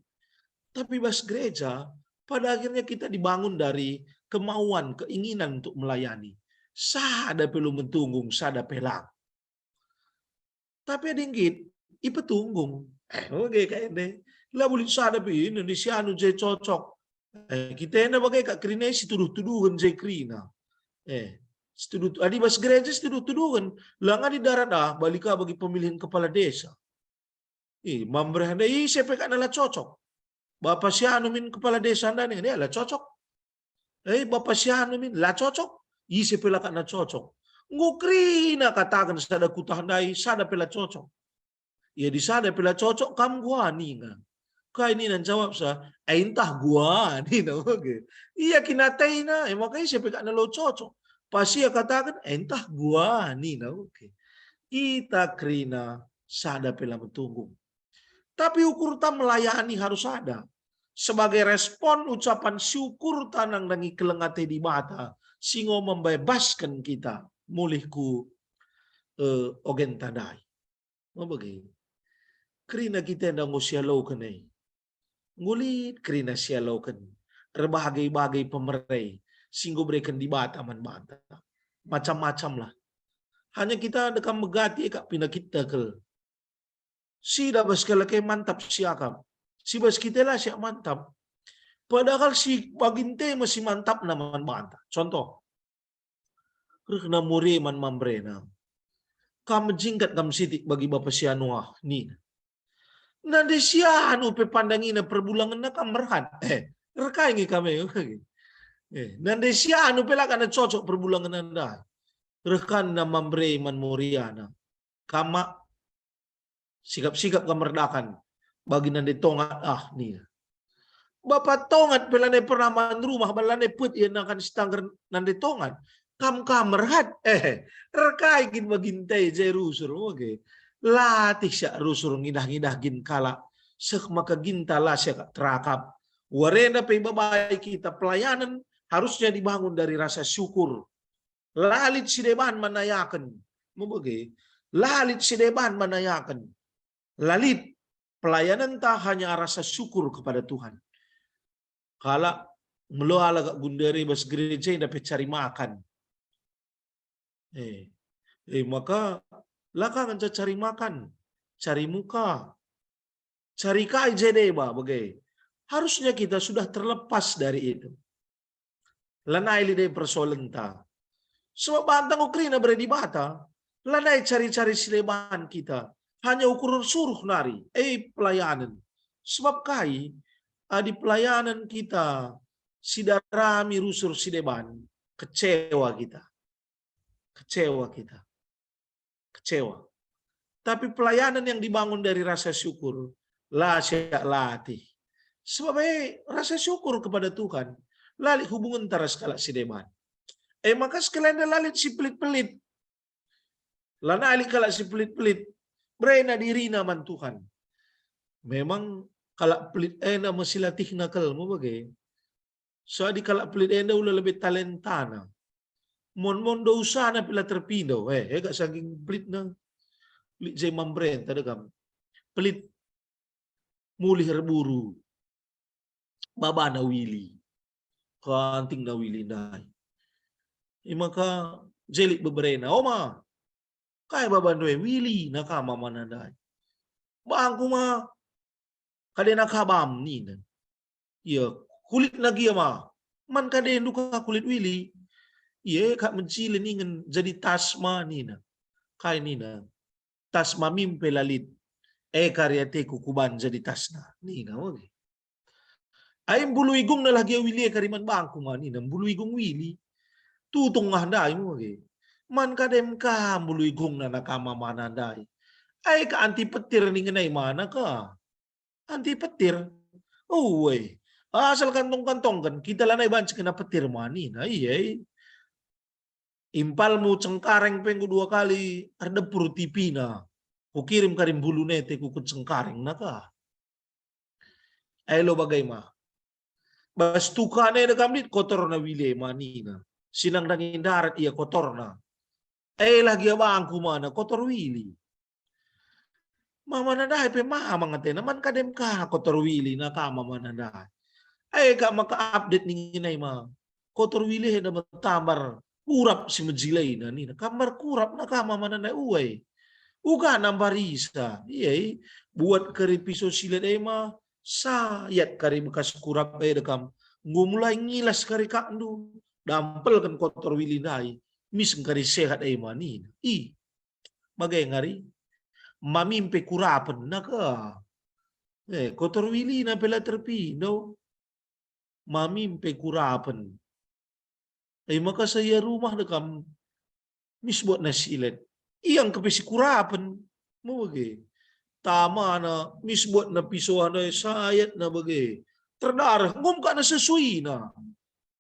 Tapi bas gereja, pada akhirnya kita dibangun dari kemauan, keinginan untuk melayani. Sada pe la metunggung, sada pe lang. Tapi adi nggit, ipetunggung. Eh, oke, kayak ende. Labo lit sada pe, ini di si anu je cocok. Eh, kita enda bage kak kerina si tuduh-tuduhen je kerina. Eh, si tuduh, adi bas gereja si tuduh-tuduhen. Lang adi darat ah, bali ka bagi pemilihan kepala desa. Ih, Mamre ndai ise pe kak la cocok. Bapa si anu min kepala desa ndai, ndai la cocok. Eh, bapa si anu min la cocok. Ise pe la kak la cocok. Enggo kerina kataken sada kutah ndai, sada pe la cocok. Ia di sada pe la cocok, kam guani nga. Kai nina njawabsa, "Eh, ntah guani," nina, oke. Ia kin atena, e maka ise pe kak la cocok. Pas ia kataken, "Eh, ntah guani," nina, oke. Kita kerina sada pe la metunggung. Tapi ukurta melayani harus ada. Sebagai respon ucapan syukurta nandangi keleng ate Dibata si enggo membebasken kita mulih ku, eh, ogenta ndai. Mabage. Kerina kita enda enggo sialoken e. Enggo lit kerina sialoken. Erbage-bage pemere si enggo bereken Dibata man banta. Macam-macam lah. Hanya kita dekam megati e kak pinakitta kal. Si da bas kalak e mantap siakap. Si bas kita la siak mantap. Padahal si baginte me si mantapna man banta. Contoh, rehna More man Mamre nina, "Kam mejingkat kam sitik bagi bapa si anu ah," nina. "Nande si anu pe pandangina perbulangenna kam merhat." Eh, reh kai nge kam e. Eh, nande si anu pe la kak la cocok perbulangenna ndai. Reh ka nina Mamre man Moreana, "Kam mak, sikap-sikap kam merdakan bagi nande Tongat ah," nina. Bapa Tongat pe lanai pernah man rumah, bala lanai pet ia nakan sitangger nande Tongat. Kam ka merhat, eh, reh kai kin baginte je rusur, oke. Latih siak rusur ngidah-ngidah gin kalak, seh maka ginta la siak terakap. Warenda pe ibabai kita pelayanan harusnya dibangun dari rasa syukur. La lit si deban manayaken. Mebege. La lit si deban manayaken. La lit. Pelayanenta hanya rasa syukur kepada Tuhan. Kalak melo ala kak gundari bas gereja enda pe cari makan. Eh, eh, maka la ka ngenca cari makan, cari muka, cari kai je deba bage. Harusnya kita sudah terlepas dari itu. Lanai lit e persoalenta. Sebab banta enggo kerina bere Dibata, lanai cari-cari si deban kita. Hanya ukur suruh nari, eh, pelayanan. Sebab kai? Adi pelayanan kita sidarami rusur si deban, kecewa kita. Kecewa kita. Kecewa. Tapi pelayanan yang dibangun dari rasa syukur, la siak latih. Sebab e rasa syukur kepada Tuhan, la lit hubungenta ras kalak si deban. E maka sekalenda la lit si pelit-pelit. Lanai lit kalak si pelit-pelit. Berena dirina man Tuhan. Memang kalak pelit enda me si latihna kal, mebege. So adi kalak pelit enda ula lebe talentana. Mon-mon dosana pe la terpindo. Eh, eh, kak saking pelitna. Pelit je mamberenta de kam. Pelit mulih erburu. Babana wili. Kantingna wili ndai. Imaka jelik beberena. Oma, kai babandu e wili na ka mamana ndai. Bangku ma, kadena kabam nina. Ia, kulitna gia ma, man kadendu ka kulit wili. Ia kak mencilin ningen jadi tas ma nina. Kai nina? Tas mamim pe la lit. E kari ateku kuban jadi tasna nina. Oke. Ai mbulu igungna lah gia wili e kari man bangku ma nina, mbulu igung wili. Tutung ngah ndai mu age. Man kadem ka mbulu igungna na ka mamana ndai. Ai ka anti petir ningen ai mana ka. Anti petir. Uwe. Asal kantong-kantongken, kita lanai banci kena petir ma nina. Iye. Impalmu cengkareng pe enggo dua kali erdepur tipina. Kukirim kari mbulu nete ku cengkareng naka. Elo bagai ma. Bas tukan enda kam lit kotorna wili ma nina. Sinang dangin darat ia kotorna. Elah gia bangku mana kotor wili. Mamana ndai pe mamang atena, man kadem ka kotor wili na ka mamana ndai. Ai ka maka update ningen ai ma. Kotor wili enda metambar kurap si mejilaina nina. Kambar kurap na ka mamana ndai uai. Uga nambarisa. Iai, buat kari piso silet ai ma, sayat kari bekas kurap ai dekam. Enggo mulai ngilas kari kakndu. Dampelken kotor wili ndai. Mis engkari sehat ai ma nina. I. Bage ngari, mamim pe kurapen naka. Eh, kotor wilina pe la terpindo. Mamim pe kurapen. Eh, maka saya rumah dekam mis buat nasilet. Iang kepe si kurapen. Mebage. Tamana mis buat na pisoah ndai sayat na bage. Terdareh, ngum ka na sesuina.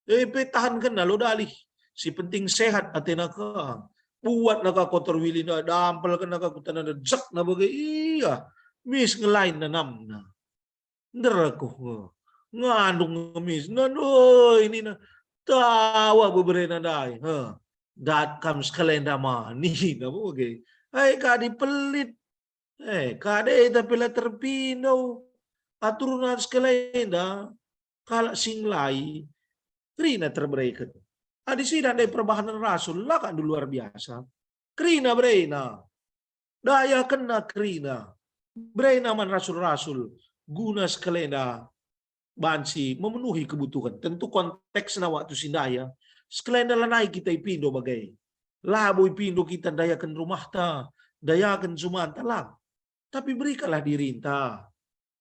Eh, pe tahan kena lo dalih. Si penting sehat atena ka. Buat na ka kotor wili na dampel kena ka kutana da jek na bage iya. Mis ngelain nanamna. Nderkuh nge. Ngandung ngemis. Nandoi nina. Tawa beberena ndai. He. Dat kam sekalenda mani. Na bage. Hai kadi pelit. Eh, kade tapi la terpindo. Aturna sekalenda, kalak sing lai, kerina terbereken. Adi sidah ndai perbahanen rasul, la kak ndu luar biasa. Kerina berena. Dayakenna kerina. Berena man rasul-rasul. Guna sekalenda banci memenuhi kebutuhan. Tentu konteksna waktu si ndaya, sekalenda lanai kita ipindo bage. Labo ipindo kita ndayaken rumahta, ndayaken jumanta, lang. Tapi berikanlah dirinta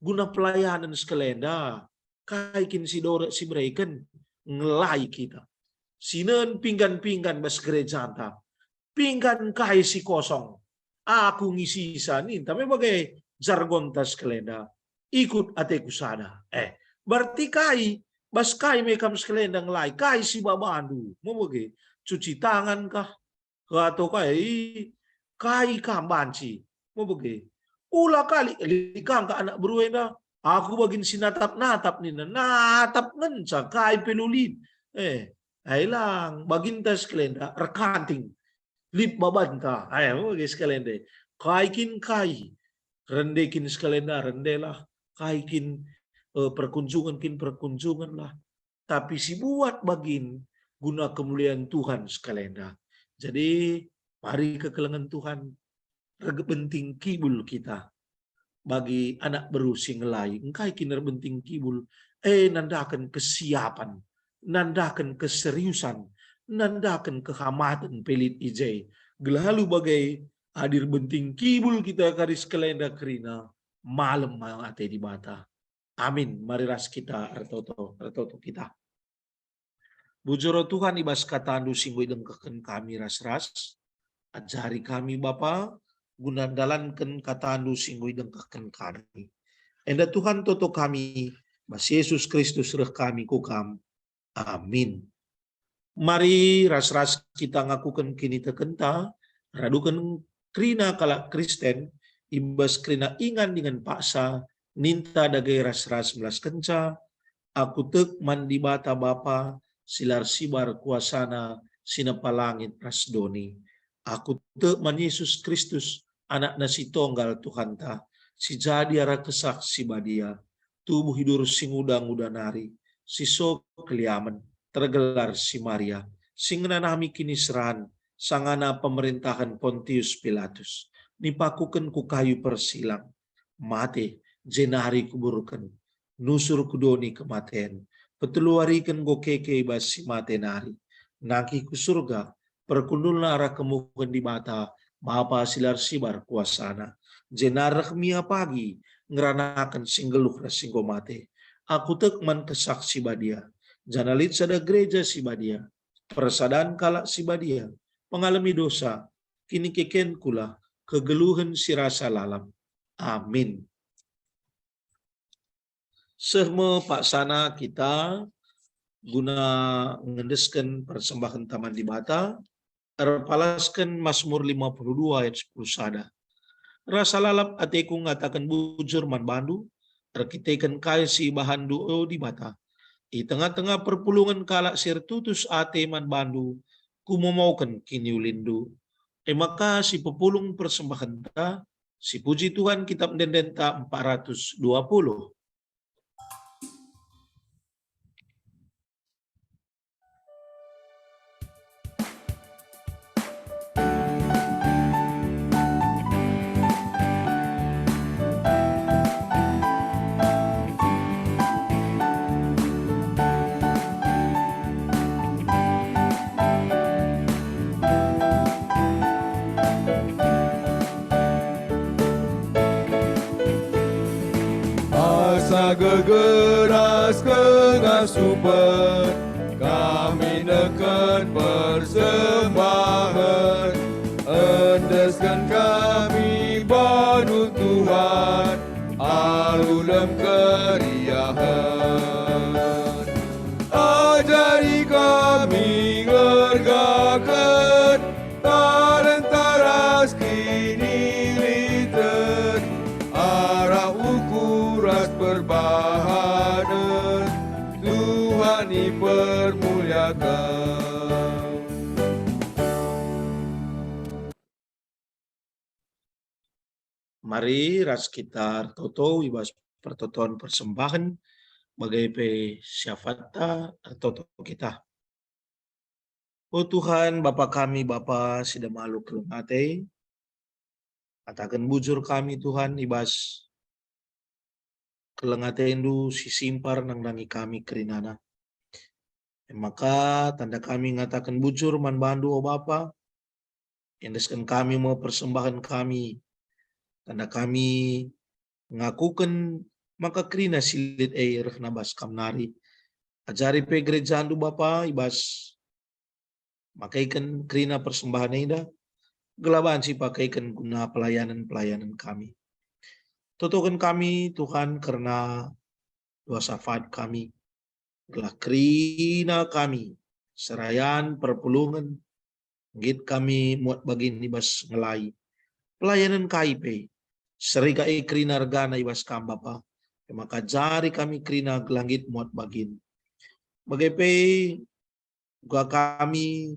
guna pelayanan sekalenda, kai kin si dorek si bereken ngelai kita. Sinen pinggan-pinggan bas gerejanta. Pinggan kai si kosong. Aku ngisisa ninta me bage jargonta sekalenda. Ikut ateku sada. Eh, berarti kai? Bas kai me kam sekalenda ngelai? Kai si babandu? Mo bage, cuci tangan kah? Atau kai? Kai kam banci? Mo bage. Ula kali, lit kangka anak beru enda. Aku bagin si natap-natap nina. Natap ngenca kai pe lulit. Eh, ai lang, baginta sekalenda, erkanting. Lit babanta. Ai, mo bage sekalenda. Kai kin kai. Rende kin sekalenda, rendelah. Kai kin, eh, perkunjungan kin perkunjunganlah. Tapi si buat bagin guna kemulian Tuhan sekalenda. Jadi, mari kekelengen Tuhan, erbenting kibul kita. Bagi anak beru si ngelai, engkai kin erbenting kibul, eh, nandaken kesiapan, nandaken keseriusan, nandaken kehamaten pelit i je. Gelalu bage adi erbenting kibul kita kari sekalenda kerina, malem ate Dibata. Amin. Mari ras kita ertoto, ertoto kita. Bujur o Tuhan, i bas katandu si enggo idengkehken kami ras-ras. Ajari kami, Bapa, guna ndalanken katandu si enggo idengkehken kami. Enda Tuhan toto kami, bas Yesus Kristus reh kami ku Kam. Amin. Mari ras-ras kita ngakuken kinitekenta, raduken kerina kalak Kristen, i bas kerina ingan dingen paksa, ninta dage ras-ras melaskenca, Aku tek man Dibata Bapa, si la ersibar kuasaNa, si nepa langit ras doni. Aku tek man Yesus Kristus, AnakNa si tonggal Tuhanta, si jadi arah Kesah Si Badia, tubuh i durus si nguda-nguda nari, si seh keliamen, tergelar si Maria, si ngenanami kiniseran, sangana pemerentahen Pontius Pilatus, nipakuken ku kayu persilang, mate, jenari kuburken, nusur ku doni kematen, peteluariken enggo keke i bas si mate nari, nangkih ku Surga, perkundulna arah kemuhen Dibata, Bapa si la ersibar kuasaNa, jenari reh mia pagi ngeranaken si nggeluh ras si enggo mate. Aku tek man Kesah Si Badia, janah lit sada gereja si badia, persadan kalak si badia, pengalemi dosa, kinikeken kula, kegeluhen si rasa lalap. Amin. Seh me paksana kita guna ngendesken persembahen taman Dibata, erpalasken Masmur lima puluh dua ayat sepuluh sada. Rasa lalap ateku ngataken bujur man bandu, erkiteken kai si ibahanndu, o Dibata. I tengah-tengah perpulungen kalak si ertutus ate man bandu, kumomoken kiniulinndu. E maka si pepulung persembahenta, si puji Tuhan, Kitap Ende-endenta empat ratus dua puluh. Asa gegeras kengasupen kami neken persembahen, endesken kami bandu Tuhan, alu lem keriahen. Ajari kami ngergaken talenta ras kiniliten, arah ukur ras perbahanen, Tuhan ipermuliaken. Mari ras kita ertoto i bas pertoton persembahen, bage pe syafatta ertoto kita. O Tuhan, Bapa kami, Bapa si damalu keleng ate, kataken bujur kami, Tuhan, i bas keleng ateNdu si simpar nandangi kami kerinana. E maka tanda kami ngataken bujur man bandu, o Bapa, endesken kami me persembahen kami, tanda kami ngakuken maka kerina si lit e rehna bas Kam nari. Ajari pe gerejaNdu, Bapa, i bas makeken kerina persembahen enda, gelah banci pakeken guna pelayanen-pelayanen kami. Totoken kami, Tuhan, kerna Yosafat kami, gelah kerina kami serayan perpulungen, nggit kami muat bagin i bas ngelai pelayanen kai pe, seri ka e kerina ergana i bas Kam, Bapa. E maka ajari kami kerina gelah nggit muat bagin. Bage pe uga kami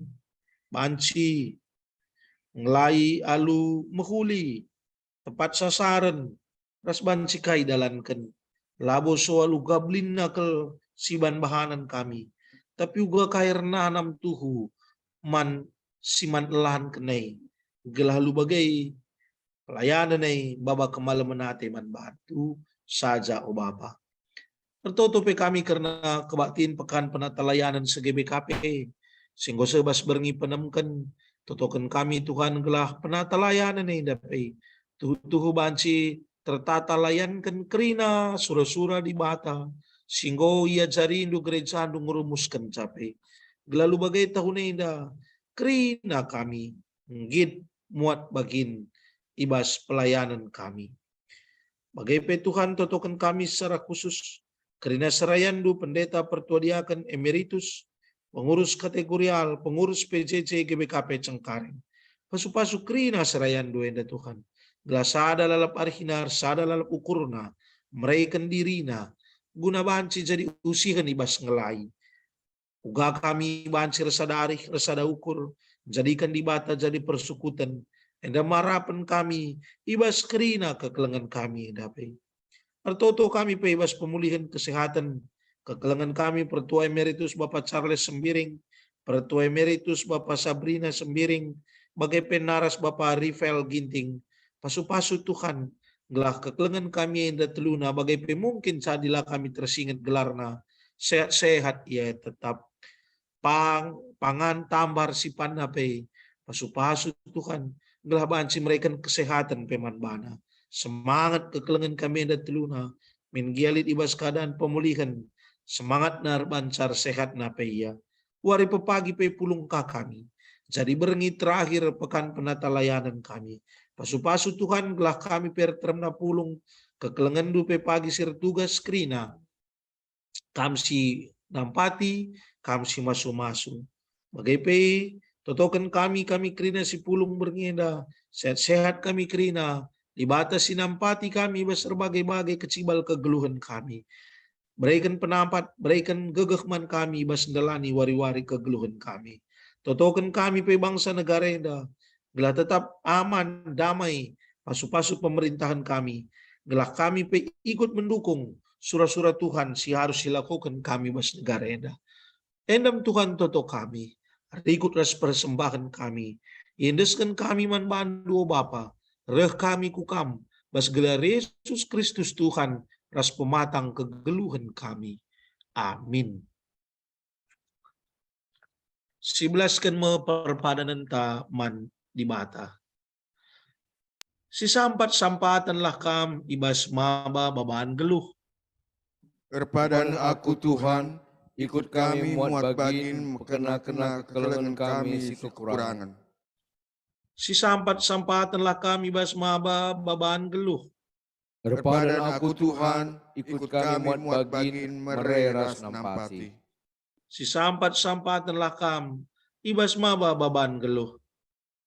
banci ngelai alu mehuli, tepat sasaren, ras banci ka idalanken. Labo so alu gablinna kal si ban bahanen kami, tapi uga ka ernanam tuhu man si man elanken e, gelah alu bage pelayanen e maba kemalemen ate man bandu saja, o Bapa. Ertoto pe kami kerna kebaktin Pekan Penatalayanen se-G B K P, si enggo seh bas berngi penemken. Totoken kami, Tuhan, gelah penatalayanen enda pe tuhu-tuhu banci tertata layanken kerina sura-sura Dibata, si enggo iajarindu gerejaNdu ngerumuskenca pe. Gelah alu bage tahun enda, kerina kami nggit muat bagin i bas pelayanen kami. Bage pe, Tuhan, totoken kami secara khusus kerina serayanNdu Pendeta Pertua Diaken Emeritus, pengurus kategorial, pengurus P J J G B K P Cengkareng. Pasu-pasu kerina serayanNdu enda, Tuhan, gelah sada lalap arihna, sada lalap ukurna, mereken dirina, guna banci jadi usihen i bas ngelai. Uga kami banci ersada arih, ersada ukur, jadiken Dibata jadi persukuten, enda marapen kami i bas kerina kekelengen kami enda pe. Ertoto kami pe i bas pemulihen kesehaten, kekelengen kami Pertua Emeritus Bapa Charles Sembiring, Pertua Emeritus Bapa Sabrina Sembiring, bage pe naras Bapa Rifael Ginting. Pasu-pasu Tuhan, gelah kekelengen kami enda teluna bage pe mungkin sadila kami tersinget gelarna, sehat-sehat ia tetap. Pang, pangan tambar sipanna pe, pasu-pasu Tuhan, gelah banci mereken kesehaten pe man bana. Semangat kekelengen kami enda teluna, min gia lit i bas keadaan pemulihen, semangatna erbancar sehatna pe ia. Wari pepagi pe pulung ka kami. Jadi berngi terakhir pekan penata layanen kami. Pasu-pasu Tuhan gelah kami pe erteremna pulung, kekelengenndu pe pagi si ertugas kerina. Kam si nampati, Kam si masu-masu. Bage pe, totoken kami, kami kerina si pulung berngi enda, sehat-sehat kami kerina, Dibata si nampati kami bas erbage-bage kecibal kegeluhen kami. Bereken penampat, bereken gegeh man kami bas ndalani wari-wari kegeluhen kami. Totoken kami pe bangsa negara enda, gelah tetap aman, damai, pasu-pasu pemerintahen kami, gelah kami pe ikut mendukung sura-sura Tuhan si arus silakoken kami bas negara enda. Endam Tuhan toto kami, rikut ras persembahen kami, iendesken kami man bandu, o Bapa, reh kami ku Kam, bas gelar Yesus Kristus Tuhan ras pematang kegeluhen kami. Amin. Sibelasken me perpadanenta man Dibata. Sisampat-sampatenlah kam i bas maba baban geluh. Erpadan aku, Tuhan, ikut kami muat bagin mekena-kena kekelengen kami si kekurangen. Sisampat-sampatenlah kam i bas maba baban geluh. Erpadan aku, Tuhan, ikut kami muat bagin mere ras nampati. Sisampat-sampatenlah kam i bas maba baban geluh.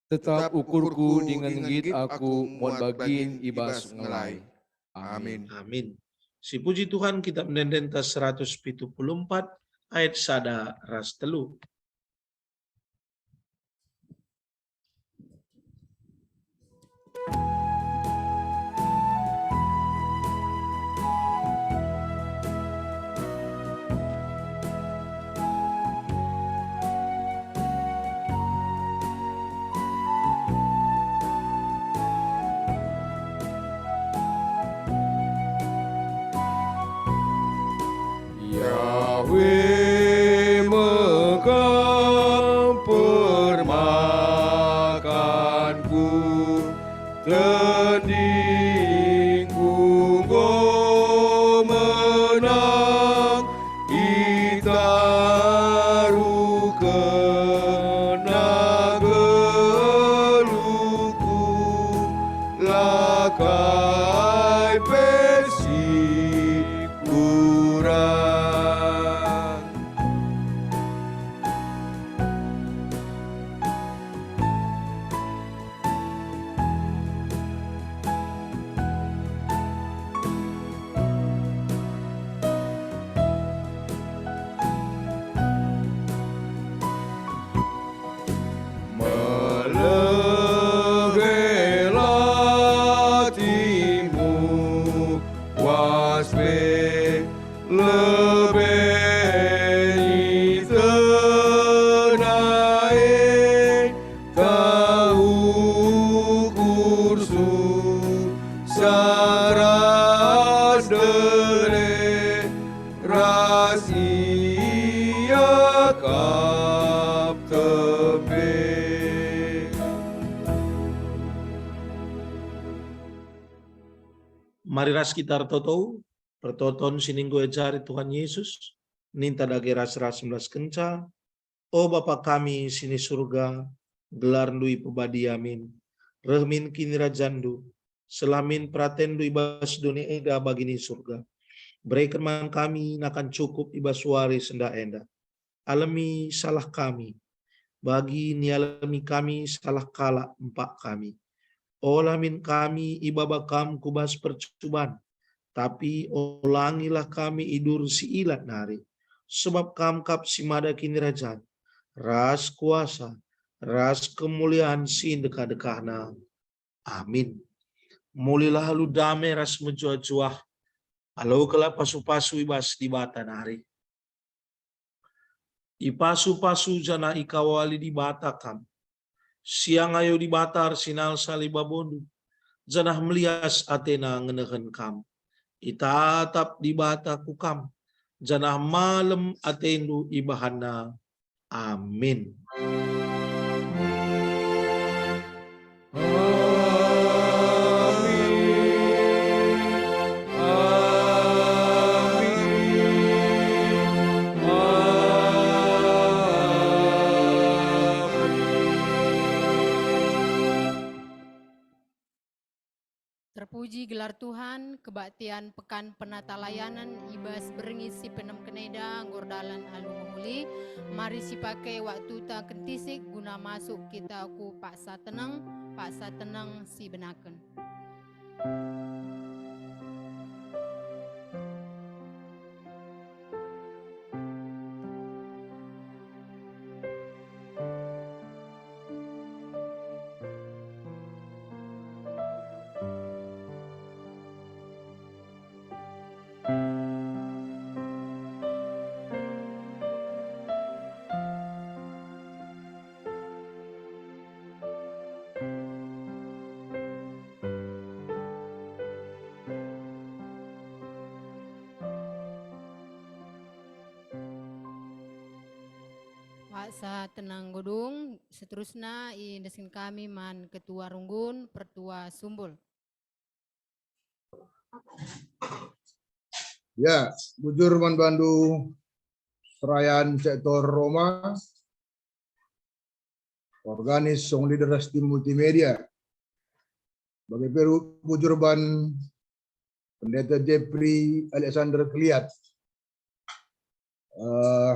Tetap ukurku dingen nggit aku muat bagin i bas ngelai. Amin. Amin. Sipuji Tuhan, Kitab Ende-enden seratus pitu puluh empat ayat sada ras telu. Yahweh me Kam permakanku, tendingku enggo menang, itaruhkenNa geluhku, la kai pe si kurang. Melehe atimu, was pe lebe ni tena e, tah ukur susah ras dere, ras iakap tembe. Mari ras kita ertoto, pertoton si enggo iajari Tuhan Yesus, ninta dage ras-ras melaskenca, O Bapa kami si ni Surga, gelarNdu ipebadia min, reh min kinirajanNdu, seh min peratenNdu i bas doni enda bagi ni Surga. Bereken man kami nakan cukup i bas wari senda enda. Alemi salah kami, bagi nialemi kami salah kalak empak kami. Ola min kami ibaba Kam ku bas percuban, tapi olangilah kami i bas si ilat nari, sebab Kam kap si mada kinirajan, ras kuasa, ras kemulian si ndekah-ndekahna. Amin. Mulilah alu dame ras mejuah-juah, alokenlah pasu-pasu i bas Dibata nari. Ipasu-pasu janah ikawali Dibata kam. Siang ayo Dibata ersinalsal i babondu, janah melias atena ngenehen kam. Itatap Dibata ku kam, janah malem atendu ibahanNa. Amin. Amin. Amin. Amin. Terpuji gelar Tuhan, kebaktian Pekan Penatalayanen i bas berngi si penem keneda enggo erdalan alu mehuli. Mari sipake waktuta kentisik guna masuk kita ku paksa teneng, paksa teneng si benaken. Paksa teneng enggo dung, seterusna iendesken kami man Ketua Runggun, Pertua Sumbul. Ya, bujur man bandu serayan sektor Roma, organis, song leader ras tim multimedia. Bage pe ru-, bujur ban Pendeta Jeffrey Alexander Keliat. Eh,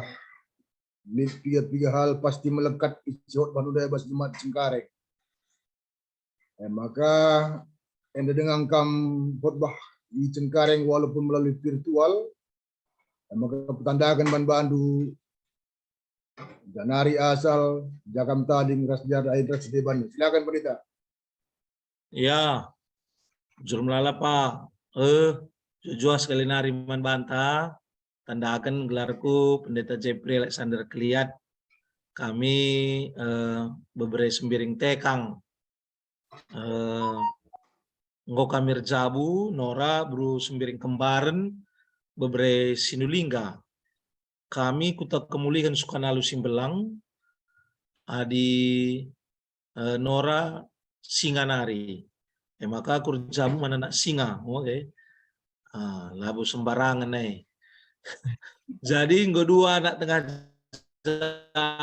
lit piga-piga hal pasti melekat isi khotbah ndai bas Jumat Cengkareng. Eh, maka enda denga kam khotbah i Cengkareng walaupun melalui virtual, eh, maka petandaken man bandu janari asal, ja kam tading ras ja dahin ras deban. Silakan, Pendeta. Ya, jur melala, Pak. Eh, juah sekali nari man banta, tandaken gelarku Pendeta Jeffrey Alexander Keliat. Kami, eh, bebere Sembiring Tekang. Eh, enggo kami erjabu, Nora, beru Sembiring Kembaren, bebere Sinulingga. Kami Kuta Kemulihen Sukanalu Simbelang, adi, eh, Nora Singa nari. E maka aku erjabu man anak Singa, oke. Ah, labo sembarangen e. Jadi enggo dua anak tengah jabu,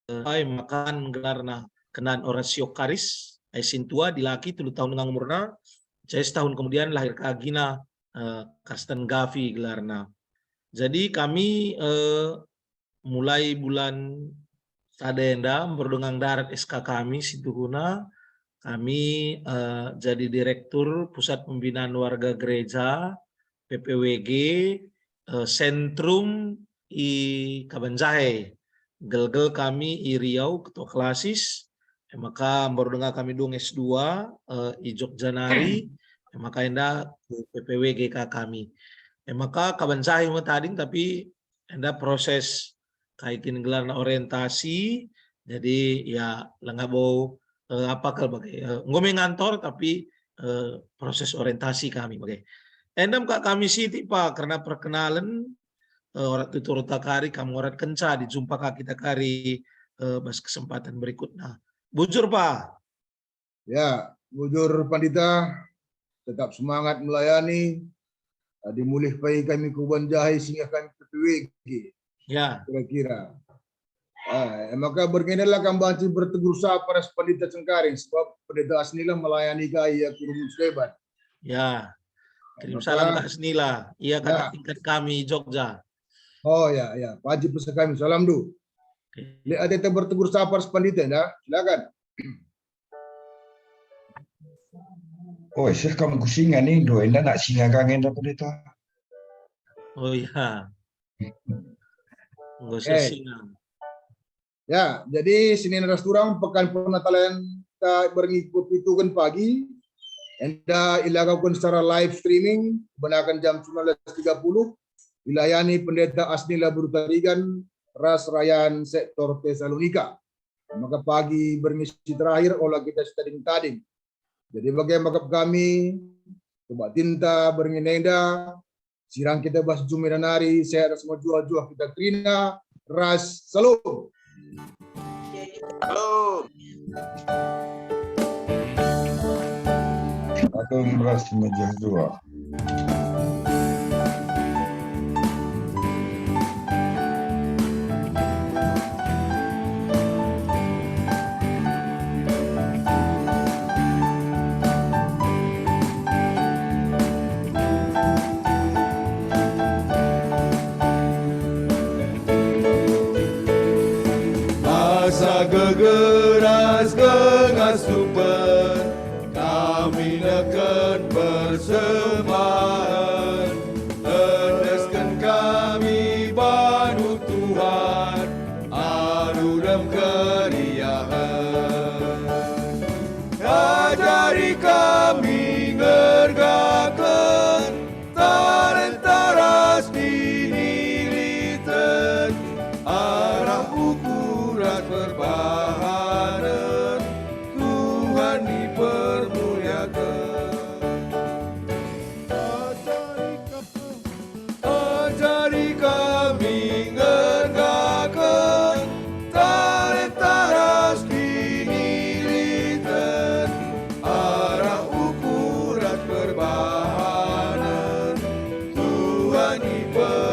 eh, ai makan gelarna kenan Horatio Karis, ai sintua dilaki telu tahun denga umurna, jadi setahun kemudian lahir kagina, eh, Karsten Gavi gelarna. Jadi kami, eh, mulai bulan sada enda, merdungang darat S K kami, situhuna kami, eh, jadi direktur Pusat Pembinaan Warga Gereja, P P W G, eh, sentrum i Kabanjahe. Gelgel kami i Riau, ketua klasis. E maka mbaru denga kami dung S dua, eh, i Jogja nari. E maka enda ku P P W G ka kami. E maka Kabanjahe me tading, tapi enda proses kai kin gelarna orientasi. Jadi ya langa bo, eh, apa kal bage, eh, enggo me ngantor tapi, eh, proses orientasi kami bage. Enda me ka kami sitik pa kerna perkenalen, eh, orat tutur uta kari kam ngorat kenca dijumpa ka kita kari, eh, bas kesempatan berikutna. Bujur pa. Ya, bujur Pandita, tetap semangat melayani. Adi mulih pai kami ku Banjahe singgah kami P P W G. Ya. Kira-kira. Ah, e maka berngenelah kam banci bertegur sapa ras Pandita Cengkareng, sebab Pendeta Asnila melayani ka ia ku Rumun Sleban. Ya. Kirim salam ka Asnila. Ia kakak tingkat kami Jogja. Oh ya, ya. Banci pesen kami salam du. Oke. Lit ateta bertegur sapa ras Pandita, ya. Silakan. Oh, seh kam ku singa nindo, enda nak singa ka nge enda pendeta. Oh ya. Enggo seh singa. Ya, jadi senina ras turang pekan penatalayan ta berngi pepituken pagi, enda ilagauken secara live streaming, benaken jam sembilan belas tiga puluh, ilayani Pendeta Asnila Berutarigan ras rayan sektor Tesalonika. Maka pagi berngi si terakhir ola kita sitading-tading. Jadi bage maka kami, kebaktinta berngi enda, sirang kita bas jumena nari, sehat ras mejuah-juah kita kerina, ras Salom. Salom. Salom ras mejuah-juah. Asa gegeras kengasupen kami neken persembahen, endesken kami bandu Tuhan, alu dem keriahen. Ajari kami ngergaken talenta ras kiniliten, arah ukuran perbahanen Tuhan dipermuliaken. Ajari kami, ajari kami ngergaken talenta ras kiniliten, arah ukuran perbahanen Tuhan dipermuliaken.